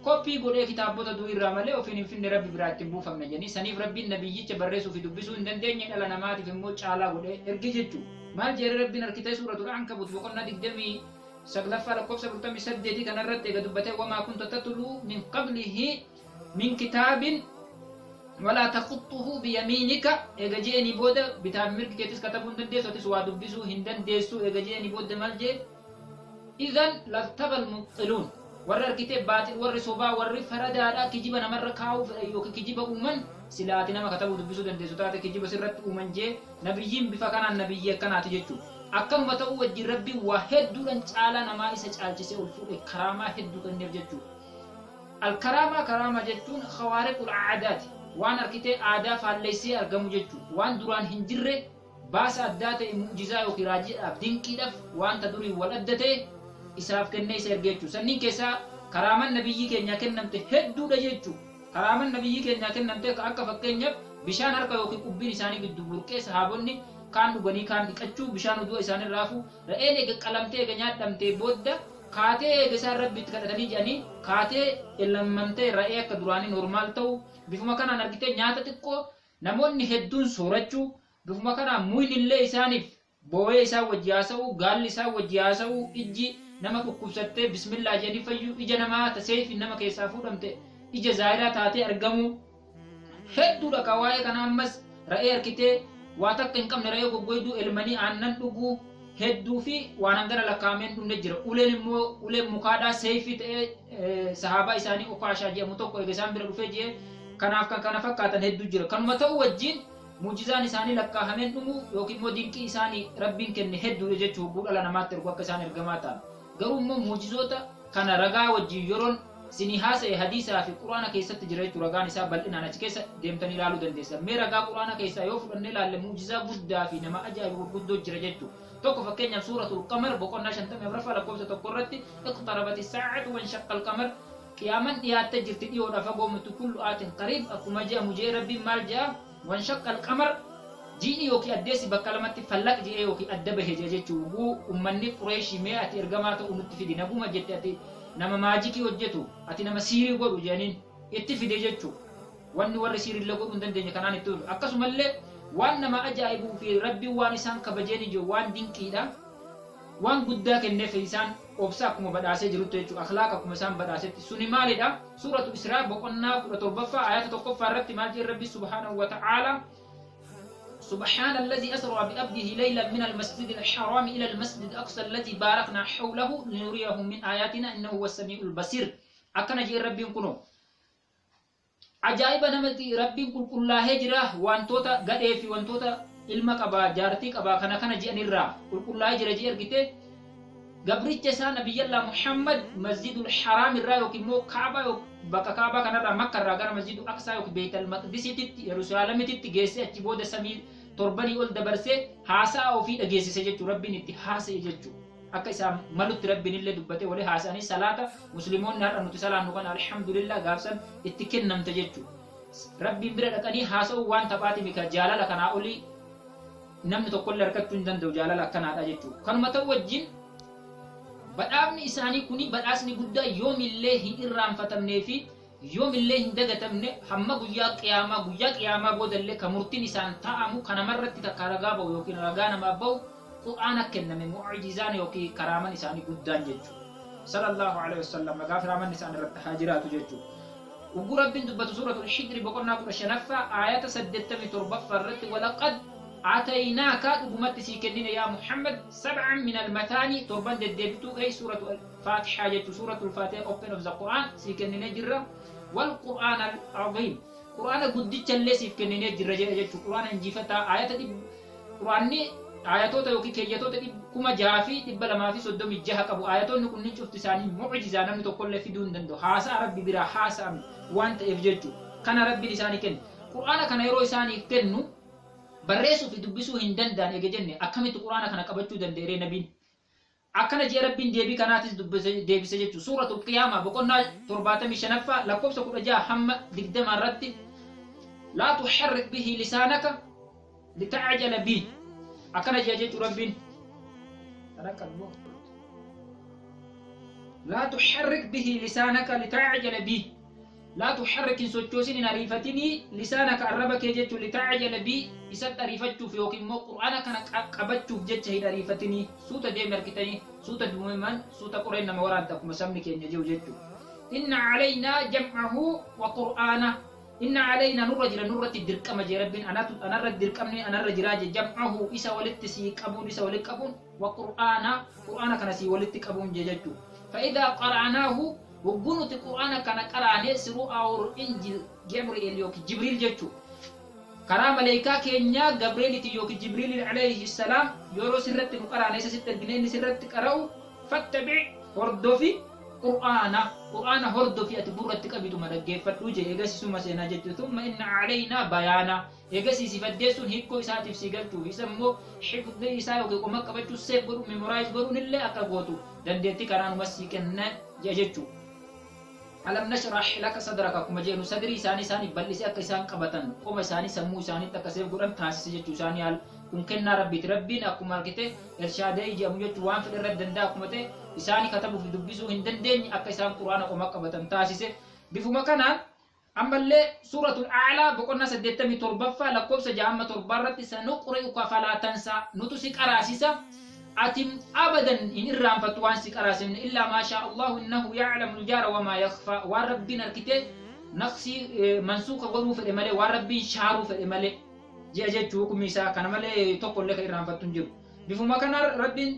S2: koppii godhee kitaabbota durii irraa malee ofiin hin finne, Rabbi biraa itti hin buufamne jedhanii. Saniif Rabbiin nabiyyicha barreessuu fi dubbisuu hin dandeenye dhala namaatiif immoo caalaa godhee erge jechuu. Maal jeere Rabbiin harkitee Suuratul Ankabut boqonnaa 29ffaa lakkoofsa 48 kanarratti eega dubbatee, wamaa kunta tatluu min qablihi min kitaabin walaa taquxuhu biyamiinika eega je'eenii booda, bitaaf mirgi keetis katabuu hin dandeessu, atis waa dubbisuu hin dandeessu eega je'eenii booda maal jee? Idhan lartabal mubxiluun, warri harkitee baaxil, warri sobaa, warri faradaadha, kijiba namarra kaa'uu fedhan yookiin kijiba uuman, sila ati nama katabuu dubbisuu dandeessu taate kijiba sirratti uuman jee. Nabiyyiin bifa kanaan nabiyyii akkanaati jechuu. Akkanuma ta'uu wajjin Rabbiin waa hedduudhan caalaa namaa isa caalchisee ol fuudhe, karaamaa hedduu kenneef jechuu. Al-karaamaa, karaamaa jechuun khawaariqul aadaati, waan harkitee aadaa faalleessee argamu jechuu, waan duraan hin jirre, baasa addaa ta'e, mu'jizaa yookiin raajiidhaaf, dinqiidhaf, wanta duriin wal adda ta'e isaaf kennee isa erge jechuu. Sanniin keessaa karaaman nabiyyii keenyaa kennamte hedduudha jechuu. Karaaman nabiyyii keenyaa kennamte akka fakkeenyaaf bishaan harka yookiin qubbiin isaanii giddu burqee sahaabonni kaan dhuganii kaan dhiqachuu, bishaan udu'a isaanirraa hafu, re'een eega qalamtee eega nyaadhamtee boodda kaatee eega isaan Rabbi itti kadhatanii jedhanii kaatee elmamtee re'ee akka duraanii normaal ta'u, bifuma kanaan argitee nyaata xiqqoo namoonni hedduun soorachuu, bifuma kanaan muynillee isaaniif boo'ee isaan wajji haasa'uu, gaalli isaan wajji haasa'uu, ijji nama dhukkubsattee bismillah jedhanii fayyuu, ija namaa ta seeyfiin nama keessaa fuudhamte ija zaahiraa taatee argamuu. Hedduudha ka waa'ee kana. Ammas ra'ee harkitee waa takka hin qabne, ra'ee goggoyduu elmanii aannan dhuguu hedduu fi waan hangana lakkaa'amee hin dhumne jira. Uleen immoo uleen mukaadhaa seeyfii ta'ee sahaabaa isaanii Ukaashaa jedhamu tokko eega isaan bira dhufee jee, kanaaf kan kana fakkaatan hedduu jira. Kanuma ta'uu wajjiin mu'jizaan isaanii lakkaa'ameen dhumu yookiin immoo dinqii isaanii Rabbiin kenne hedduudha jechuu, hogguu dhala namaatti ergu akka isaan ergamaa ta'an. Garuu immoo mu'jizoota kana ragaa wajjiin yeroon sinii haasa'e hadiisaa fi Qur'aana keessatti jira jechuu. Ragaan isaa bal'inaan achi keessa deemtanii ilaaluu dandeessan. Mee ragaa Qur'aana keessaa yoo fudhannee ilaalle mu'jizaa guddaa fi nama ajaa'ibu gurguddoo jira jechuu. Tokko fakkeenyaaf Suuratul Qamar boqonnaa 54ffaa lakkoofsa 1 irratti, iqtarabati saa'atu wanshaqqal qamar, qiyaaman dhiyaattee jirti, dhiyoodha, fagoo miti, kullu aatin qariib akkuma je'amu je'ee. Rabbiin maal je'a? Wanshaqqal qamar, jiini yookiin addeessi bakka lamatti fallaq je'ee yookiin adda bahe je'e jechuu. Huguu ummanni Qureeshii mee ati ergamaa ta'uu nutti fidi, naguma jette, ati nama maajikii hojjetu, ati nama siirii godhu je'aniin, itti fide jechuu. Wanni warri siirillee godhuu hin dandeenye kanaan itti dhufe. Akkasumallee waan nama ajaa'ibuu fi Rabbiin waan isaan kabajeeni jiru, waan dinqiidha, waan guddaa kenneef, isaan obsa akkuma badhaasee jirutti jechuudha, akhlaaqa akkuma isaan badhaasetti. Suni maalidha? Suuratu Israa boqonnaa 17ffaa ayata 1ffaa irratti maal jedhe Rabbi subhaanahu wa ta'aala? سبحان الذي أسرى بأبده ليلا من المسجد الحرام إلى المسجد الأقصى الذي باركنا حوله لنريه من آياتنا إنه هو السميع البصير. أكن جي ربي كنو ajaa'iba namatti Rabbiin qulqullaahee jira, wantoota gadhee fi wantoota ilma qabaa, jaartii qabaa, kana kana je'anirraa qulqullaahee jira jee. Ergite gabricha isaa Nabiyyallaa Muhammad Masjidul Haraam irraa yookiin immoo Kaaba, bakka Kaabaa kanarraa, Makka irraa gara Masjidul Aqsaa yookiin Beeytal Maqdisiititti, Yerusaalemitti geessee, achi booda samii torbanii ol dabarsee haasa'a ofii dhageessise jechuu. Rabbiin itti haasa'e jechuu, akka isaan malutti Rabbiin illee dubbatee walii haasa'anii, salaata Musliimoonni har'a nuti salaannu kana alhamdulillah gaafsan itti kennamte jechuu. Rabbiin bira dhaqanii haasa'uu waan taphaati mika, jaalala kanaa olii Namni tokkollee argachuu hin danda'u jaalala akkanaadha jechuudha. Kanuma ta'u wajjin badhaafni isaanii kuni badhaasni guddaa yoomillee hin irraanfatamnee fi yoomillee hin dagatamne, hamma guyyaa qiyaamaa, guyyaa qiyaamaa boodallee kan murtiin isaan taa'amu kan namarratti takka ragaa ba'u yookiin ragaa namaaf ba'u Qur'aana kenname, mu'jizaan yookiin karaaman isaanii guddaan jechuudha. Sallallahu alaihi wasallam, nagaa fi rahmanni isaan irratti haa jiraatu jechuudha. Ugguu Rabbiin dubbatu suuratul Hijri boqonnaa 15ffaa aayata 87ffaa irratti, walaqad ataynaaka, dhugumatti sii kennine yaa Muhammad, sab'an min al-mathaani, torban deddeebituu, ey suuratu al-Faatihaa jechuu, suuratul Faatihaa, open of the Quran, sii kennine jirra, wal Qur'aan al-aziim, Qur'aana guddicha illee siif kenninee jirra jedhe jechuu. Qur'aana injifataa aayata Qur'aanni aayatoota yookiin keeyyatoota 6236 qabu. Aayatoonni kunniin cufti isaanii mu'jizaa, namni tokkollee fiduu hin danda'u. Haasa'a Rabbi biraa haasa'ame waan ta'eef jechu. Kana Rabbiin isaanii kenne. Qur'aana kana yeroo isaaniif kennu barreessuu fi dubbisuu hin danda'an eega jenne, akkamitti Qur'aana kana qabachuu danda'e ree nabiin? Akkana je'e Rabbiin deebii kanaatis deebise jechu. Suuratul Qiyaamaa boqonnaa 75ffaa lakkoofsa 16 hamma 20 irratti, laa tuharrik bihi lisaanaka lita'jala bih, akkana je'a jechu Rabbiin. Laa tuharrik bihi lisaanaka lita'jala bih, laa tuharrik, hin sochoosin, hin ariifatinii, lisaanaka, arraba kee jechuun, lita'jala bii, isatti ariifachuuf yookiin immoo Qur'aana kana qabachuuf jecha hin ariifatinii, suuta deemi argitanii, suuta duumeman suuta qoreen nama waraanta, akkuma sabni keenya jiru jechuu. Inna calaynaa jam'ahu wa qur'aana, inna calaynaa, nurra jira, nurratti dirqama jee Rabbiin, anatu anarra dirqamni anarra jiraa jee, jam'ahu, isa walitti sii qabuun, isa walitti qabuun, wa qur'aana, qur'aana kana sii walitti qabuun jee jechuu. Fa idaa qara'naahu, hogguu nuti Qur'aana kana qaraane, through our angel Gabriel yookiin Jibriil jechu, karaa maleeykaa keenyaa Gabreelitiin yookiin Jibriiliin alayhi salaam, yeroo sirratti nu qaraane, isa sitti ergine, inni sirratti qara'u, fattabi', hordofi, Qur'aana, Qur'aana hordofi, ati gurratti qabituma dhaggeeffadhu jee. Eegasii suma seenaa jechu. Thumma inna alaynaa bayaana, eegasii si faddeessuun, hiikkoo isaatiif si galchuuf, isa immoo hifdii isaa yookiin qoma qabachuu, save godhuu, memorize godhuun illee akka gootu dandeettii kanaa numas sii kenna je'a jechu. Alam nashrah laka sadraka akkuma jeenu, sadrii isaanii isaaniif bal'isee akka isaan qabatan, qoma isaanii sammuu isaaniitti akka seef godhan taasise jechuu isaanii. Haal kun kennaa Rabbiiti. Rabbiin akkuma argite Elshaadayi jedhamu jechuu, waan fedhe irratti danda'a akkuma ta'e, isaanii katabuu fi dubbisuu hin dandeenye akka isaan Qur'aana qoma qabatan taasise. Bifuma kanaan ammallee suuratul A'laa boqonnaa 87ffaa lakkoofsa 6 hamma 7 irratti, sanuqri'uka falaa tansaa, nutu si qaraasisa, ati abadan hin irraanfattu waan si qaraasifne, illaa maa shaa Allahu innahu ya'lamu al-jahra wa maa yakhfaa, waan Rabbiin harkitee naqsii mansuuka godhuu fedhe malee, waan Rabbiin shaaruu fedhe malee je'a jechuu. Hukumii isaa kana malee tokko illee kan irraanfattu hin jiru. Bifuma kanaan Rabbiin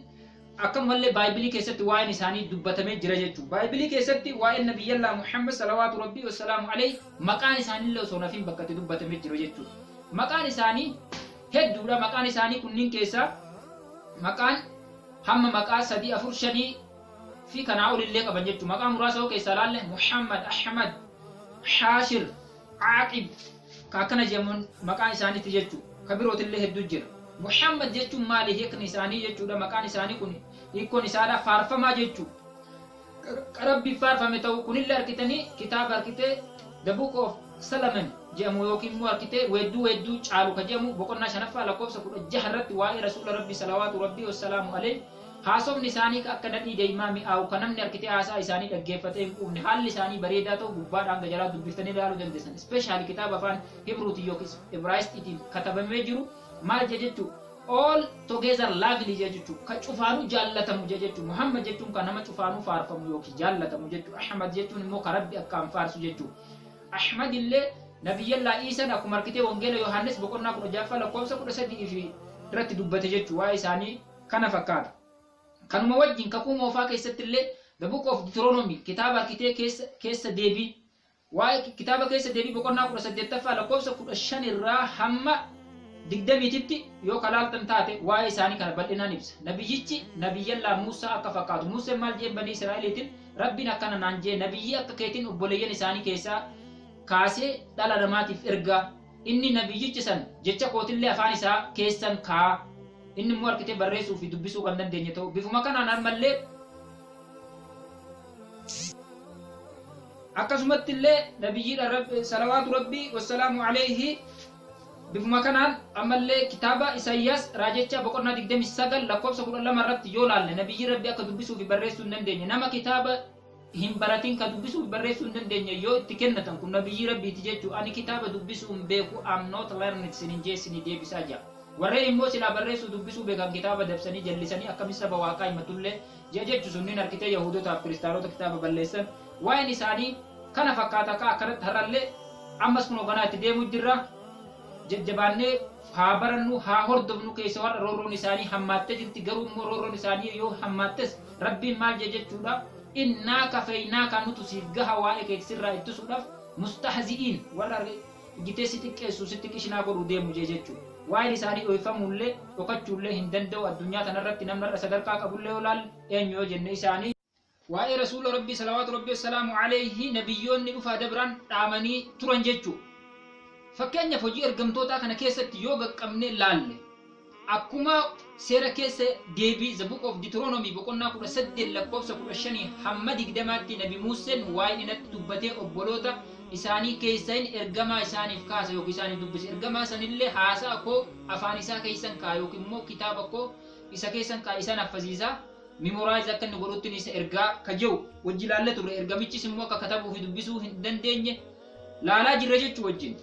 S2: akkanumallee Baaybilii keessatti waa'een isaanii dubbatamee jira jechuudha. Baaybilii keessatti waa'een Nabiyyallaa Muhammad salawaatu Rabbii wassalaamu alayhi maqaan isaaniillee osoo nafiin bakka itti dubbatamee jiru jechuudha. Maqaan isaanii hedduudha. Maqaan isaanii kunniin keessaa maqaan hamma maqaa sadii, afur, shanii fi kanaa olillee qaban jechuudha. Maqaa muraasa yoo keessaa ilaalle, Muhammad, Ahmad, Haashir, Aaqib, ka akkana jedhamuun maqaa isaaniiti jechuudha. Ka birootillee hedduu jira. Muhammad jechuun maali hiikni isaanii jechuudha. Maqaan isaanii kun hiikkoon isaadha faarfamaa jechuudha. Ka Rabbiif faarfame ta'u kunillee argitanii kitaaba argitee The Book of Solomon jedhamu yookiin immoo argitee weedduu weedduu caalu ka jedhamu boqonnaa 5ffaa lakkoofsa 16 irratti waa'ee rasuula Rabbii salawaatu Rabbii wassalaamu alayhi, haasofni isaanii ka akka nadhii daymaa mi'aawu, ka namni arkitee haasaa isaanii dhaggeeffatee hin quufne, haalli isaanii bareedaa ta'u gubbaadhaa hanga jalaa dubbiftanii ilaaluu dandeessan. Especially kitaaba afaan Hibruutiin yookiis Ibraayisxiitiin katabamee jiru maal jedha jechuu? All together lovely jedha jechuu, ka cufaanuu jaallatamu jedha jechuu. Muhammad jechuun ka nama cufaanuu faarfamu yookiin jaallatamu jechuu. Ahmad jechuun immoo ka Rabbi akkaan faarsu jechuu. Ahmad illee Nabiyyallaa Iisan akkuma arkitee Wangeela Yohaannis boqonnaa 16ffaa lakkoofsa 13 fi irratti dubbate jechuu waa'ee isaanii kana fakkaata. Kanuma wajjin Kakuu Moofaa keessatti illee The Book of Deuteronomy, kitaaba arkitee keessa deebii, waa'ee kitaaba keessa deebii boqonnaa 18ffaa lakkoofsa 15 irraa hamma 20titti yoo kalaaltan taate waa'ee isaanii kana bal'inaan ibsa. Nabiyyichi Nabiyyallaa Muusaa akka fakkaatu. Muuseen maal jeen banii Israa'eliitiin? Rabbiin akkana naan jee, nabiyyii akka keetiin obboleeyyan isaanii keessaa kaasee dhala namaatiif ergaa. Inni nabiyyichi san jecha kootillee afaan isaa keessan kaa'a. Inni immoo arkitee barreessuu fi dubbisuu kan dandeenye ta'u. Bifuma kanaan ammallee akkasumatti illee nabiyyiidha salawaatu Rabbii wassalaamu alayhi. Bifuma kanaan ammallee kitaaba Isaayyaas raajechaa boqonnaa 29 lakkoofsa 12 irratti yoo laalle, nabiyyi Rabbi akka dubbisuu fi barreessuu hin dandeenye, nama kitaaba hin baratin ka dubbisuu fi barreessuu hin dandeenye yoo itti kennatan, kun nabiyyi Rabbiiti jechuu, "Ani kitaaba dubbisuu hin beeku, am not learned," sinin jee sinii deebisaa jira. Warreen immoo silaa barreessuu dubbisuu beekan kitaaba dabsanii jallisanii akkami saba Waaqaa himatullee jee jechu. Sunniin harkitee Yahudotaaf Kiristaanota kitaaba balleessan waa'een isaanii kana fakkaata. Ka akkanatti har'allee ammas kun hoganaa itti deemuu jirra. Jajjabaannee haa barannu, haa hordofnu. Keessa warra roorroon isaanii hammaattee jirti. Garuu immoo roorroon isaanii yoo hammaattes, Rabbiin maal jee jechuudha? "Innaa kafaynaaka," nutu siif gaha waa'ee kee sirraa ittisuudhaaf mustahzi'iin, warra gitee si xiqqeessu, sitti qishinaa godhuu deemu jee jechuudha. Waa'een isaanii dhoyfamuullee dhokachuullee hin danda'u. Addunyaa tanarratti namni har'a sadarkaa qabullee yoo laalle, eenyu yoo jenne, isaanii. Waa'ee Rasuula Rabbii salawaatu Rabbii wassalaamu alayhi nabiyyoonni dhufaa dabran dhaamanii turan jechuu. Fakkeenyaaf, hojii ergamtootaa kana keessatti yoo gaqqabne laalle, akkuma seera keessa deebii, the book of Deuteronomy, boqonnaa 18 lakkoofsa 15 hamma 20tti, Nabi Muuseen waa'ee inatti dubbatee obboloota isaanii keessayin ergamaa isaaniif kaasa yookiin isaaniif dubbise. Ergamaa sanillee haasaa koo afaan isaa keessan kaa yookiin immoo kitaaba koo isa keessan kaa isaan affasiisaa, memorize akka inni godhutti isa ergaa ka jiru wajji laalle turre. Ergamichis immoo akka katabuu fi dubbisuu hin dandeenye laalaa jirra jechuu wajjin.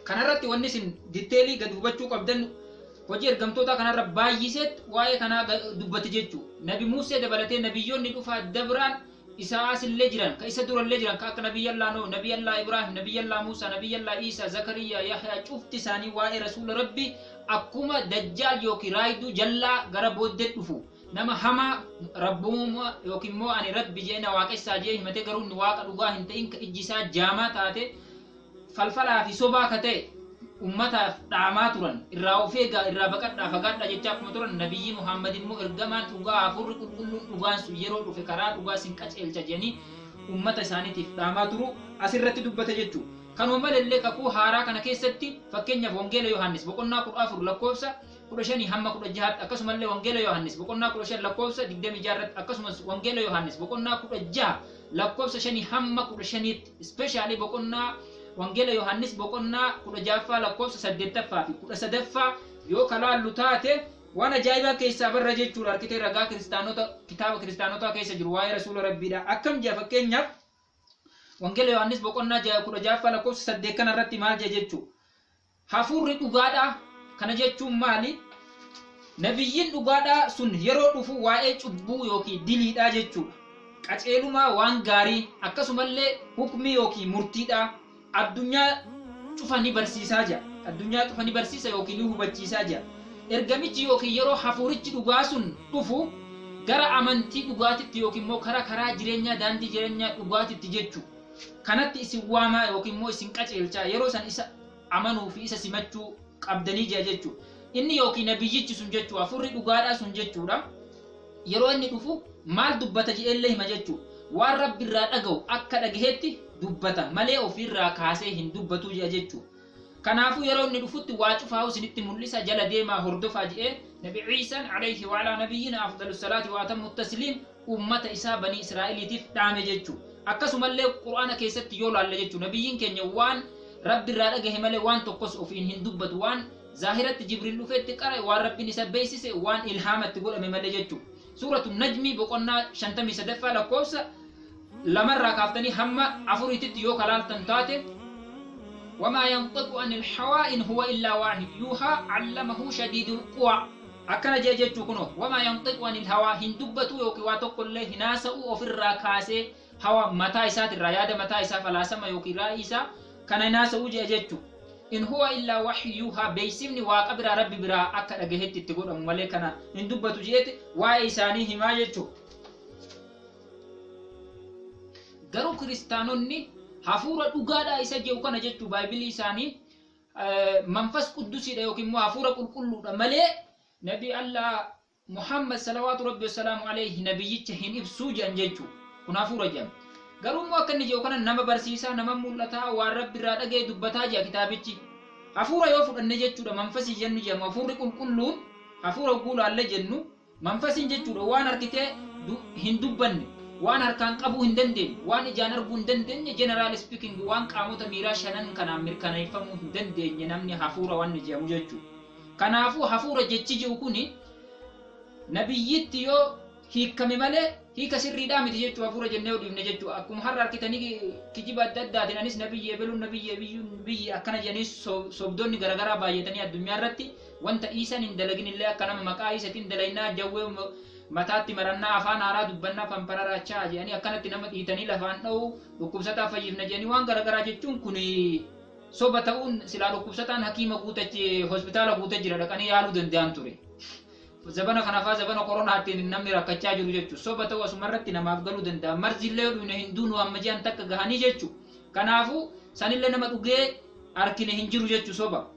S2: Kanarratti wanni isin detail gad hubachuu qabdan, hojii ergamtoota kanarra baay'iseet waa'ee kanaa dubbate jechuu. Nabi Muusee dabalatee nabiyyoonni dhufaa dabraan isaa asillee jiran, ka isa durallee jiran, ka akka Nabiyyallaa Nuh, Nabiyyallaa Ibraahim, Nabiyyallaa Muusaa, Nabiyyallaa Iisaa, Zakariyaa, Yahyaa, cufti isaanii waa'ee Rasuula Rabbii akkuma Dajjaal yookiin raayiduu jallaa gara booddee dhufu, nama hamaa rabbummaa yookiin immoo ani Rabbi jee na waaqessaa jee himatee, garuu inni Waaqa dhugaa hin ta'in, ka ijji isaa jaamaa taate, falfalaa fi sobaa ka ta'e ummataaf dhaamaa turan. Irraa of eegaa, irraa baqadhaa, fagaadhaa jechaa akkuma turan, Nabiyyi Muhammad immoo ergamaan dhugaa, hafuurri qulqulluun dhugaan sun yeroo dhufe karaa dhugaa sin qaceelcha jedhanii ummata isaaniitiif dhaamaa turu asirratti dubbate jechuudha. Kanuma malallee kakuu haaraa kana keessatti, fakkeenyaaf, Wangeela Yohaannis boqonnaa 14 lakkoofsa 15 hamma 16tti, akkasumallee Wangeela Yohaannis boqonnaa 15 lakkoofsa 26 irratti, akkasumas Wangeela Yohaannis boqonnaa 16 lakkoofsa 5 hamma 15tti, especially boqonnaa Wangeela Yohaannis boqonnaa 16ffaa lakkoofsa 8ffaa fi 13ffaa yoo kalaallu taate, waan ajaa'ibaa keessaa barra jechuudha. Harkitee ragaa kiristaanota kitaaba kiristaanotaa keessa jiru waa'ee Rasuula Rabbiidha. Akkam jea? Fakkeenyaaf, Wangeela Yohaannis boqonnaa 16ffaa lakkoofsa 8 kana irratti maal jea jechuu? Hafuurri dhugaadha. Kana jechuun maali? Nabiyyiin dhugaadhaa sun yeroo dhufu waa'ee cubbuu yookiin diliidha jechuudha, qaceelumaa, waan gaarii, akkasumallee hukmii yookiin murtiidha addunyaa cufa ni barsiisaa jira. Addunyaa cufa ni barsiisa yookiin ni hubachiisaa jira. Ergamichi yookiin yeroo hafuurichi dhugaa sun dhufu gara amantii dhugaatitti yookiin immoo karaa jireenyaa, daandii jireenyaa dhugaatitti jechuu kanatti isin waamaa yookiin immoo isin qaceelchaa. Yeroo san isa amanuu fi isa simachuu qabdanii jira jechuudha. Inni yookiin nabiyyichi sun jechuu, hafuurri dhugaadhaa sun jechuudha. Yeroo inni dhufu maal dubbata jedheellee hima jechuudha. Waan Rabbi irraa dhaga'u akka dhagahetti dubbata malee ofiirraa kaasee hin dubbatu jedha jechuudha. Kanaafuu yeroo inni dhufutti waa cufaa'u isinitti mul'isa, jala deemaa hordofaa jedhee Nabi Ciisaan alayhi wa alaa nabiyyina afdalu salaati wa atammu tasliim ummata isaa banii Israa'eliitiif dhaame jechuudha. Akkasumallee Qur'aana keessatti yoo laalle jechuudha, nabiyyiin keenya waan Rabbi irraa dhagahe malee waan tokkos ofiin hin dubbatu, waan zaahiratti Jibriil dhufeetti qara'e, waan Rabbiin isa beeksise, waan ilhaamatti godhame malee jechuudha. Suuratu Najmii boqonnaa 53ffaa lakkoofsa 2rraa kaaftanii hamma 4titti yoo kalaaltan taate, "وما ينطق عن الهوى إن هو إلا وحي يوحى علمه شديد القوى" akkana jee jechuu kunoo. "وما ينطق عن الهوى" hin dubbatu yookiin waa tokkollee hin haasa'u ofirraa kaasee, hawa mataa isaatirraa, yaada mataa isaa, falaasama yookiin raa'ii isaa kana hin haasa'u jee jechuu. "إن هو إلا وحي يوحى" beeksifni Waaqa biraa, Rabbi biraa akka dhagahetti itti godhamu malee kana hin dubbatu jeeti waa'ee isaanii himaa jechuu. Garuu kiristaanonni hafuura dhugaadhaa isa jedhu kana jechuu, baaybilii isaanii manfas quddusiidha yookiin immoo hafuura qulqulluudha malee Nabi Allah Muhammad salawaatu Rabbi wasalaamu alayhi nabiyyicha hin ibsuu jedhan jechuu. Kun hafuura jedhama. Garuu immoo akka inni jedhu kana nama barsiisaa, nama mul'ataa, waan Rabbi irraa dhaga'e dubbataa jedha kitaabichi. Hafuura yoo fudhanne jechuudha, manfasii jennu jedhamu, hafuurri qulqulluun hafuura hogguu laalle jennu, manfasiin jechuudha waan harkitee hin dubbanne. Waan harkaan qabuu hin dandeenye, waan ijaan arguu hin dandeenye, general speaking waan qaamota miiraa shanan kanaan mirkaneeffamuu hin dandeenye namni hafuura waan jedhamu jechuudha. Kanaafuu hafuura jechi jiru kuni nabiyyitti yoo hiikkame malee hiika sirriidhaa miti jechuudha hafuura jennee yoo dhiifne jechuudha. Akkuma har'a harkitanii kijiba adda addaatiin anis nabiyyi ebeluun nabiyyi ebiyyuun biyyi akkana jedhanii sobdoonni garaagaraa baay'atanii addunyaa irratti wanta Iisaan hin dalagin illee akka nama maqaa Iisatiin dalagnaa jawwee mataatti marannaa afaan haaraa dubbannaa pampararaachaa jedhanii akkanatti nama dhiitanii lafaan dha'uu dhukkubsataa fayyifna jedhanii waan garaagaraa jechuun kun soba ta'uun silaa dhukkubsataan hakiima guutachi hospitaala guutee jira dhaqanii yaaluu danda'an ture. Zabana kanaafaa zabana koronaattiin namni rakkachaa jiru jechuudha. Soba ta'uu asumarratti namaaf galuu danda'a. Marzillee dhuyne hin duunu amma ji'an takka gahanii jechuudha. Kanaafuu sanillee nama dhugee harkine hin jiru jechuudha soba.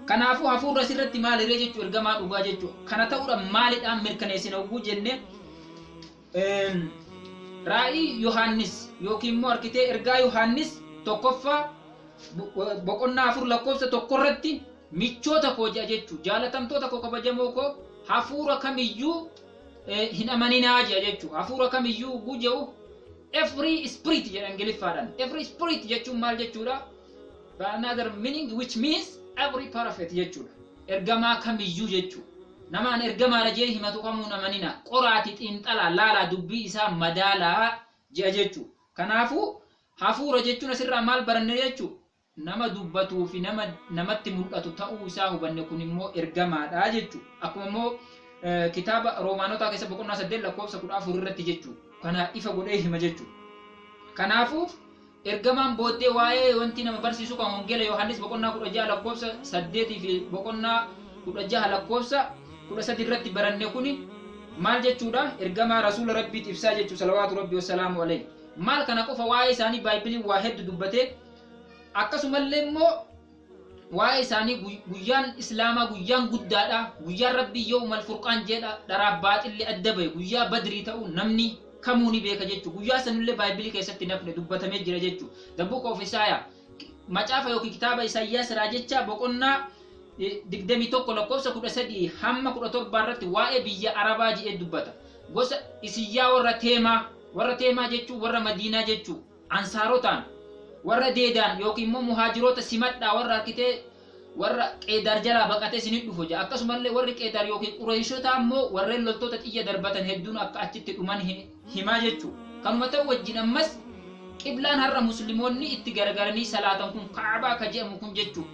S2: Kanaafuu hafuurra asirratti maaliree jechuudha ergamaa dhugaa jechuudha. Kana ta'uudhaan maalidhaan mirkaneessina hogguu jenne raa'ii Yohaannis yookiin immoo harkitee ergaa Yohaannis tokkoffaa boqonnaa 4 lakkoofsa 1 irratti michoota koo jedha jechuudha. Jaalatamtoota koo kabajamoo koo hafuura kamiyyuu hin amaninaa jedha jechuudha. Hafuura kamiyyuu hogguu jedhu every spirit jedha Ingiliffaadhaan. Every spirit jechuun maal jechuudha? By another meaning which means every prophet jechuudha. Ergamaa kamiyyuu jechuudha. Namaan ergamaadha jee himatu kamuu hin amanina. Qoraati xiinxalaa laalaa dubbii isaa madaalaa jedha jechuudha. Kanaafuu hafuura jechuun asirraa maal baranne jechuudha? Nama dubbatuu fi nama namatti mul'atu ta'uu isaa hubanne kun immoo ergamaadha jechuudha. Akkuma immoo kitaaba Roomaanotaa keessa boqonnaa 8 lakkoofsa 14 irratti jechuudha. Kana ifa godhee hima jechuudha. Kanaafuu ergamaan booddee waa'ee wanti nama barsiisu kan Wangeela Yohaannis boqonnaa 16 lakkoofsa 8 fi boqonnaa 16 lakkoofsa 13 irratti baranne kuni maal jechuudha? Ergamaa rasuula Rabbiiti ibsaa jechuudha. Salawaatu Rabbi wassalaamu alayhi. Maal kana qofa waa'ee isaanii baay'ee waa hedduu dubbatee akkasumallee immoo waa'ee isaanii guyyaan islaamaa guyyaan guddaadha. Guyyaan Rabbii yawmal furqaan jedha dharaa baaxilli adda bahe guyyaa badrii ta'uu namni kamuu ni beeka jechuudha. Guyyaa sanillee baay'ee keessatti nafne dubbatamee jira jechuudha. The Book of Isaiah macaafa yookiin kitaaba Isaayyaas raajechaa boqonnaa 21 lakkoofsa 13 hamma 17 irratti waa'ee biyya Arabaa jedhee dubbata. Gosa Isiyyaa warra Teemaa jechuun warra Madiinaa jechuun Ansaarotaan warra Deedaan yookiin immoo muhaajiroota simadhaa warra harkitee warra Qeedaar jalaa baqatee isinit dhufu jedha. Akkasumallee warri Qeedaar yookiin Qureeshotaa immoo warreen loltoota xiyya darbatan hedduun akka achitti dhuman himaa jechuudha. Kanuma ta'u wajjin ammas qiblaan har'a musliimoonni itti garagaranii salaatan kun Kaabaa ka jedhamu kun jechuudha.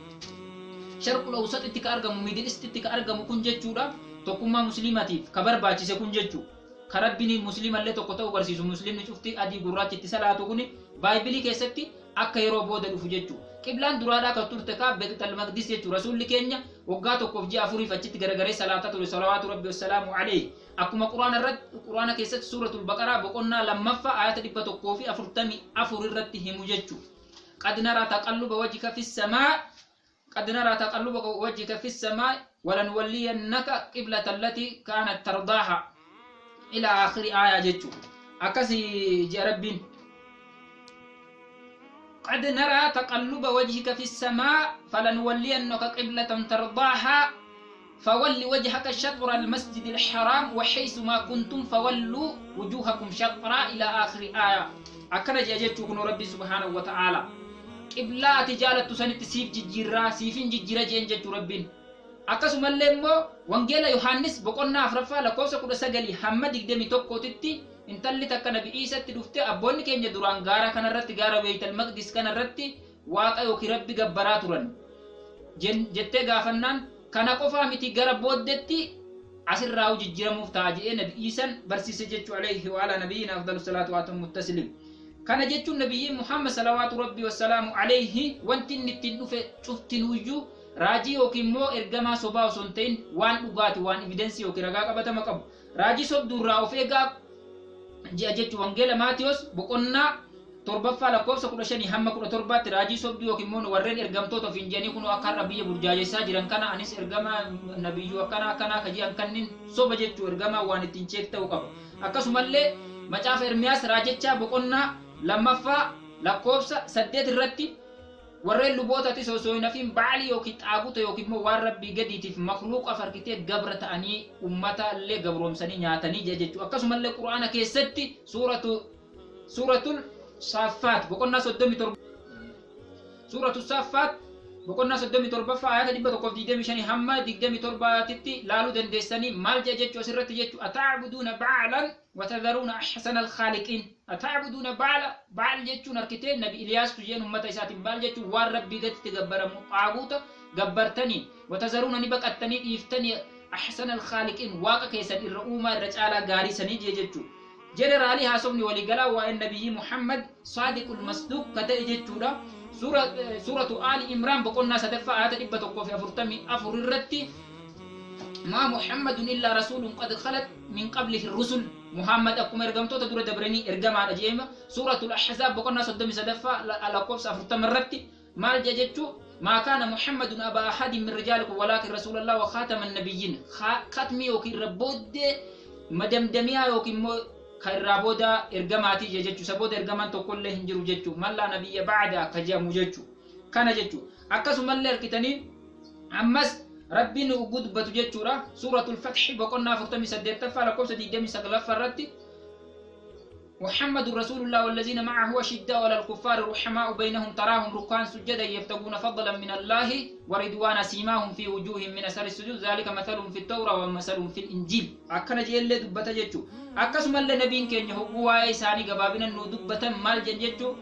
S2: Sharqul Awsatitti ka argamu, Middle Eastitti ka argamu kun jechuudha. Tokkummaa musliimatiif ka barbaachise kun jechuudha. Ka Rabbiin musliimallee tokko ta'uu barsiisu musliimni cufti adii gurraachi itti salaatu kun baaybilii keessatti akka yeroo booda dhufu jechuudha. Qiblaan duraadhaa kan turte kaa Beetal Maqdis jechuudha. Rasuulli keenya waggaa tokkoof ji'a afuriif achitti garagaree salaataa ture. Salawaatu Rabbi wassalaamu alayhi. Akkuma Quraana irratti Quraana keessatti suuratul Baqaraa boqonnaa 2ffaa ayata 144 irratti himu jechuudha. Qad naraa taqalluba wajhika fis samaa قد نرى تقلب وجهك في السماء ولنولينك قبلة التي كانت ترضاها إلى آخر آية جتشو أكسي جربين قد نرى تقلب وجهك في السماء فلنولينك قبلة ترضاها فول وجهك شطر المسجد الحرام وحيث ما كنتم فولوا وجوهكم شطرا إلى آخر آية أكرج جتشو ربي سبحانه وتعالى قبلة تجالة سنت سيف ججيرا سيفين ججيرا جين جتشو ربين akkasumallee immoo wangeela Yohaannis boqonnaa 4ffaa lakkoofsa 19 hamma 21tti intalli takka nabi Iisatti dhufte abboonni keenya duraan gaara kanarratti gaara Beeytal Maqdis kanarratti waaqa yookiin Rabbi gabbaraa turan jettee gaafannaan kana qofaa miti gara booddetti asirraa jijjiiramuuf ta'a jedhee nabi Iisan barsiise jechuu alayhi wa ala nabiyyiina afdalu salaatu wa atammu tasliim. Kana jechuun nabiyyiin Muhammad salawaatu Rabbi wassalaamu alayhi wanti inni ittiin dhufe cuftinuyyuu raajii yookiin immoo ergamaa sobaa osoo hin ta'in waan dhugaati waan evidensii yookiin ragaa qabatama qabu. Raajii sobduurraa of eegaa ji'a jechuun wangeela Maatiyos boqonnaa 7ffaa lakkoofsa 15 hamma 17tti raajii sobduu yookiin immoo warreen ergamtoota ofiin jedhanii kunoo akka har'a biyya burjaajessaa jiran kana anis ergama nabiyyuu akkana akkanaa ka ji'an kannin soba jechuu ergamaa waan ittiin cheek ta'uu qaba. Akkasumallee macaafa Ermiyaas raajechaa boqonnaa 2ffaa lakkoofsa 8 irratti Warreen lubootatis osoo hin hafin ba'alii yookiin xaaguta yookiin immoo waan rabbii gadiitiif makluuqa farkitee gabra ta'anii ummata illee gabroomsanii nyaatanii jechuudha. Akkasumallee Qur'aana keessatti suuratul Saaffaat boqonnaa 37 suuratu Saaffaat boqonnaa 37ffaa ayata 125 hamma 27tti laaluu dandeessanii maal jedha jechuu asirratti jechuu ata'buduuna ba'alan watadharuuna ahsana alkhaaliqiin. Ata'buduuna ba'ala, ba'al jechuun harkitee nabi Iliyaastu jeen ummata isaatiin baal jechuun waan rabbii gaditti gabbaramu xaaguuta gabbartanii, watadharuuna ni baqattanii dhiiftanii, ahsana alkhaaliqiin waaqa keessan irra uumaa irra caalaa gaarii sanii jee jechuu. Jeneraalii haasofni waliigalaa waa'een nabiyyi Muhammad saadiqul masduuq ka ta'e jechuudha. Suuratu Aali Imraan boqonnaa 3ffaa ayata 144 irratti maa Muhammadun illaa rasuulun qad khalat min qablihi rusul, Muhammad akkuma ergamtoota dura dabranii ergamaadha jeema. Suuratul Ahzaab boqonnaa 33ffaa lakkoofsa 40 irratti maal jedha jechuu maa kaana Muhammadun abaa ahadin min rijaalikum walaakin rasuulallah wa khaataman nabiyyiin, khatmii yookiin irra booddee madamdamiyaa yookiin immoo ka irraa booda ergamaatii jee jechuu, isa booda ergamaan tokkollee hin jiru jechuu, man laa nabiyya ba'da akka jedhamu jechuu kana jechuu. Akkasumallee harkitanii ammas rabbiin nu dubbatu jechuudha. Suuratul Fathi boqonnaa 48ffaa lakkoofsa 29ffaa irratti محمد رسول الله والذين معه أشداء على الكفار رحماء بينهم تراهم ركعا سجدا يبتغون فضلا من الله ورضوانا سيماهم في وجوههم من أثر السجود ذلك مثلهم في التوراة ومثلهم في الإنجيل. أكن جيل دبتا جچو akkasuma illee nabiin keenya hogguu waa'ee isaanii gabaabina nu dubbatan maal jen jechuu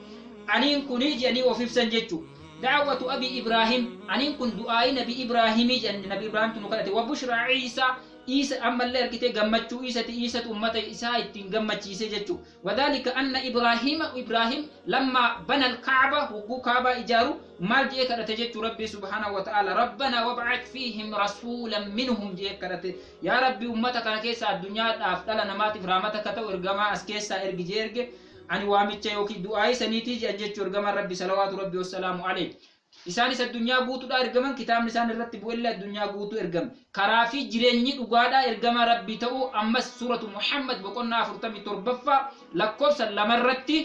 S2: aniin kunii jedhanii of ibsan jechuu da'watu abi Ibraahim, aniin kun du'aa'ii nabi Ibraahimii jedhan, nabi Ibraahimtu nu kadhate, wa bushra Iisaa, Iisa ammallee argitee gammachuu Iisati, Iisatu ummata isaa ittiin gammachiise jechuu. Wadhalika anna Ibraahima, Ibraahim lamma bana alkaaba, hogguu kaabaa ijaaru maal jedhee kadhate jechuu rabbii subhaanahu wa ta'ala rabbana wab'ath fiihim rasuulan minhum jedhee kadhate. Yaa rabbi ummata kana keessa addunyaadhaaf dhala namaatiif rahmata akka ta'u ergamaa as keessaa ergi jee erge. Ani waamicha yookiin du'aa'ii saniitii jedhan jechuu ergamaan rabbi salawaatu rabbi wassalaamu alayhi. Isaanis addunyaa guutuudhaa ergaman, kitaabni isaan irratti bu'ellee addunyaa guutuu ergame. Karaa fi jireenyi dhugaadhaa ergamaa rabbii ta'uu ammas suuratu Muhammad boqonnaa 47ffaa lakkoofsa 2 irratti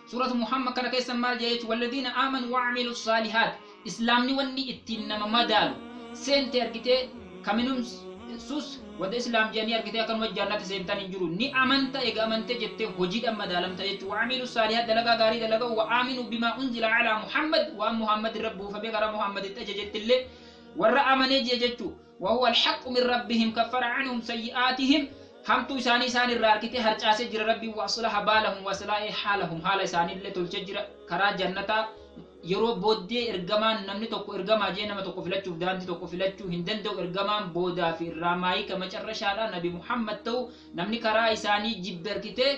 S2: suuratu Muhammad kana keessa maal jedha jechuudha walladhiina aamanu wa'amilu saalihaat. Islaamni wanni ittiin nama madaalu seente argitee kaminum sus wada islaam jedhanii argitee akkanuma jannata seentan hin jiru, ni amanta, ega amante jettee hojiidhaan madaalamta jechuudha. Wa'amilu saalihaat dalagaa gaarii dalagaa, wa aaminu bimaa unzila alaa Muhammad, waan Muhammad irra buufamee karaa Muhammaditti ajajettillee warra amanee jee jechuudha. Wa huwa alhaqqu min rabbihim kaffara anhum sayyi'aatihim, hamtuu isaanii isaan irraa argitee harcaasee jira rabbiin, wa aslaha baalahum wa aslaha haalahum, haala isaaniillee tolchee jira karaa jannataa. Yeroo booddee ergamaan namni tokko ergamaa jee nama tokko filachuuf daandii tokko filachuu hin danda'u, ergamaan boodaa fi irraa maayika macarrashaadha nabi Muhammad ta'u namni karaa isaanii jibbe argitee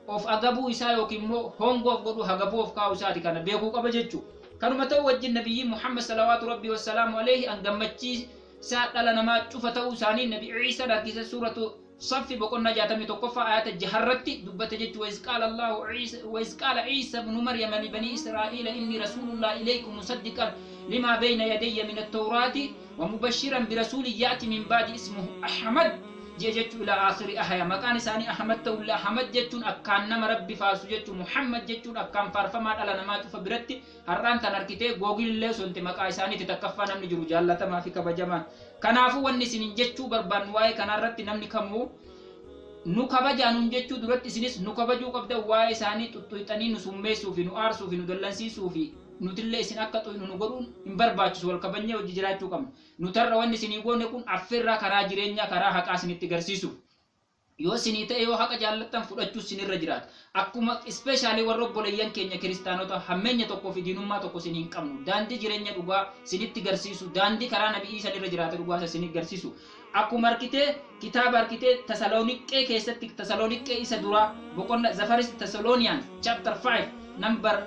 S2: of agabuu isaa yookiin immoo hongoof godhu hagabuu of kaa'u isaati, kana beekuu qaba jechuu. Kanuma ta'u wajjin nabiyyi Muhammad salawaatu rabbii wassalaamu alayhi an gammachiisaa dhala namaa cufa ta'uu isaanii nabi Iisaan harkise suuratu Saffi boqonnaa 61ffaa ayata jaharratti dubbate jechuu wa iz qaala Iisa ibnu Maryama li banii Israa'iila inni rasuulullah ilaykum musaddiqan limaa bayna yadayya min attawraati wa mubashiran birasuulin ya'ti min ba'di ismuhu Ahmad jee jechuu ilaa aakhiri ahaya. Maqaan isaanii Ahmad ta'ullee Ahmad jechuun akkaan nama rabbi faarsu jechuu, Muhammad jechuun akkaan faarfamaa dhala namaa cufa biratti. Har'aan tan harkitee googilillee osoo hin maqaa isaaniiti takkaffaa namni jiru jaallatamaa fi kabajamaan. Kanaafuu wanni isinin jechuu barbaannu waa'ee kanarratti namni kamuu nu kabajaa nun jechuu duratti isinis nu kabajuu qabdan. Waa'ee isaanii xuxxuyxanii nu summeessuu fi nu aarsuu fi nu dallansiisuu fi nutillee isin akka xuynu nu godhuun hin barbaachisu. Wal kabajnee hojii jiraachuu qabna. Nutarra wanni isinii goone kun affeerraa karaa jireenyaa karaa haqaa isinitti garsiisuuf. Yoo isinii ta'e, yoo haqa jaallattan fudhachuu isinirra jiraata. Akkuma especially warra obboleeyyan keenya kiristaanota hammeenya tokkoo fi diinummaa tokko isin hin qabnu. Daandii jireenya dhugaa isinitti garsiisu, daandii karaa nabi Iisan irra jiraata dhugaa isa isinitti garsiisu. Akkuma harkitee kitaaba harkitee Tasalooniqqee keessatti, Tasalooniqqee isa duraa boqonna, the First Thessalonians chapter 5 number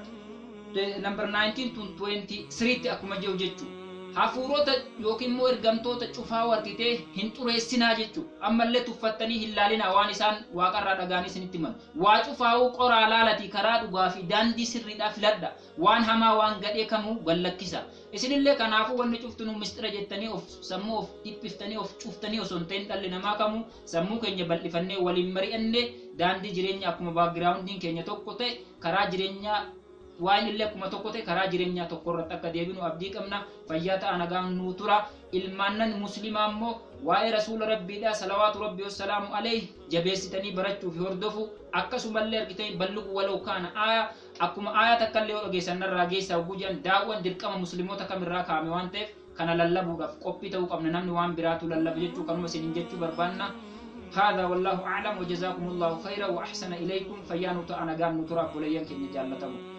S2: 19 to 23 tti akkuma jiru jechuudha. Hafuurota yookiin immoo ergamtoota cufaa harkitee hin xureessinaa jechuudha. Ammallee tuffattanii hin laalinaa waan isaan waaqarraa dhagaanii isinitti himan. Waa cufaa'uu qoraa laalatii karaa dhugaa fi daandii sirriidhaa filadha. Waan hamaa waan gadhee kamuu gallakkisa. Isinillee kanaafuu wanni cuftunuu mistira jettanii of sammuu of dhiphiftanii of cuftanii osoo hin ta'in dhalli namaa kamuu sammuu keenya bal'ifannee waliin mari'annee daandii jireenya akkuma backgroundiin keenya tokko ta'e karaa jireenyaa Waan illee akkuma tokko ta'e karaa jireenyaa tokko irratti akka deebinu abdii qabna. Fayyaa ta'a, nagaan nuu tura. Ilmaannan muslimaa immoo waa'ee rasuula rabbiidha salawaatu rabbi wassalaamu alayhi jabeessitanii barachuu fi hordofu, akkasumallee argitanii balluqu walau kaana aaya, akkuma aaya takka illee yoo dhageessan narraa geessaa hogguu jedhan, daawwan dirqama musliimoota kamirraa kaa'ame waan ta'eef kana lallabuudhaaf qophii ta'uu qabna. Namni waan biraatu lallaba jechuu kanuma isiniin jechuu barbaanna. هذا والله أعلم وجزاكم الله خيرا وأحسن إليكم. فيانو تأنا قام نترى بوليان كن جالتمو.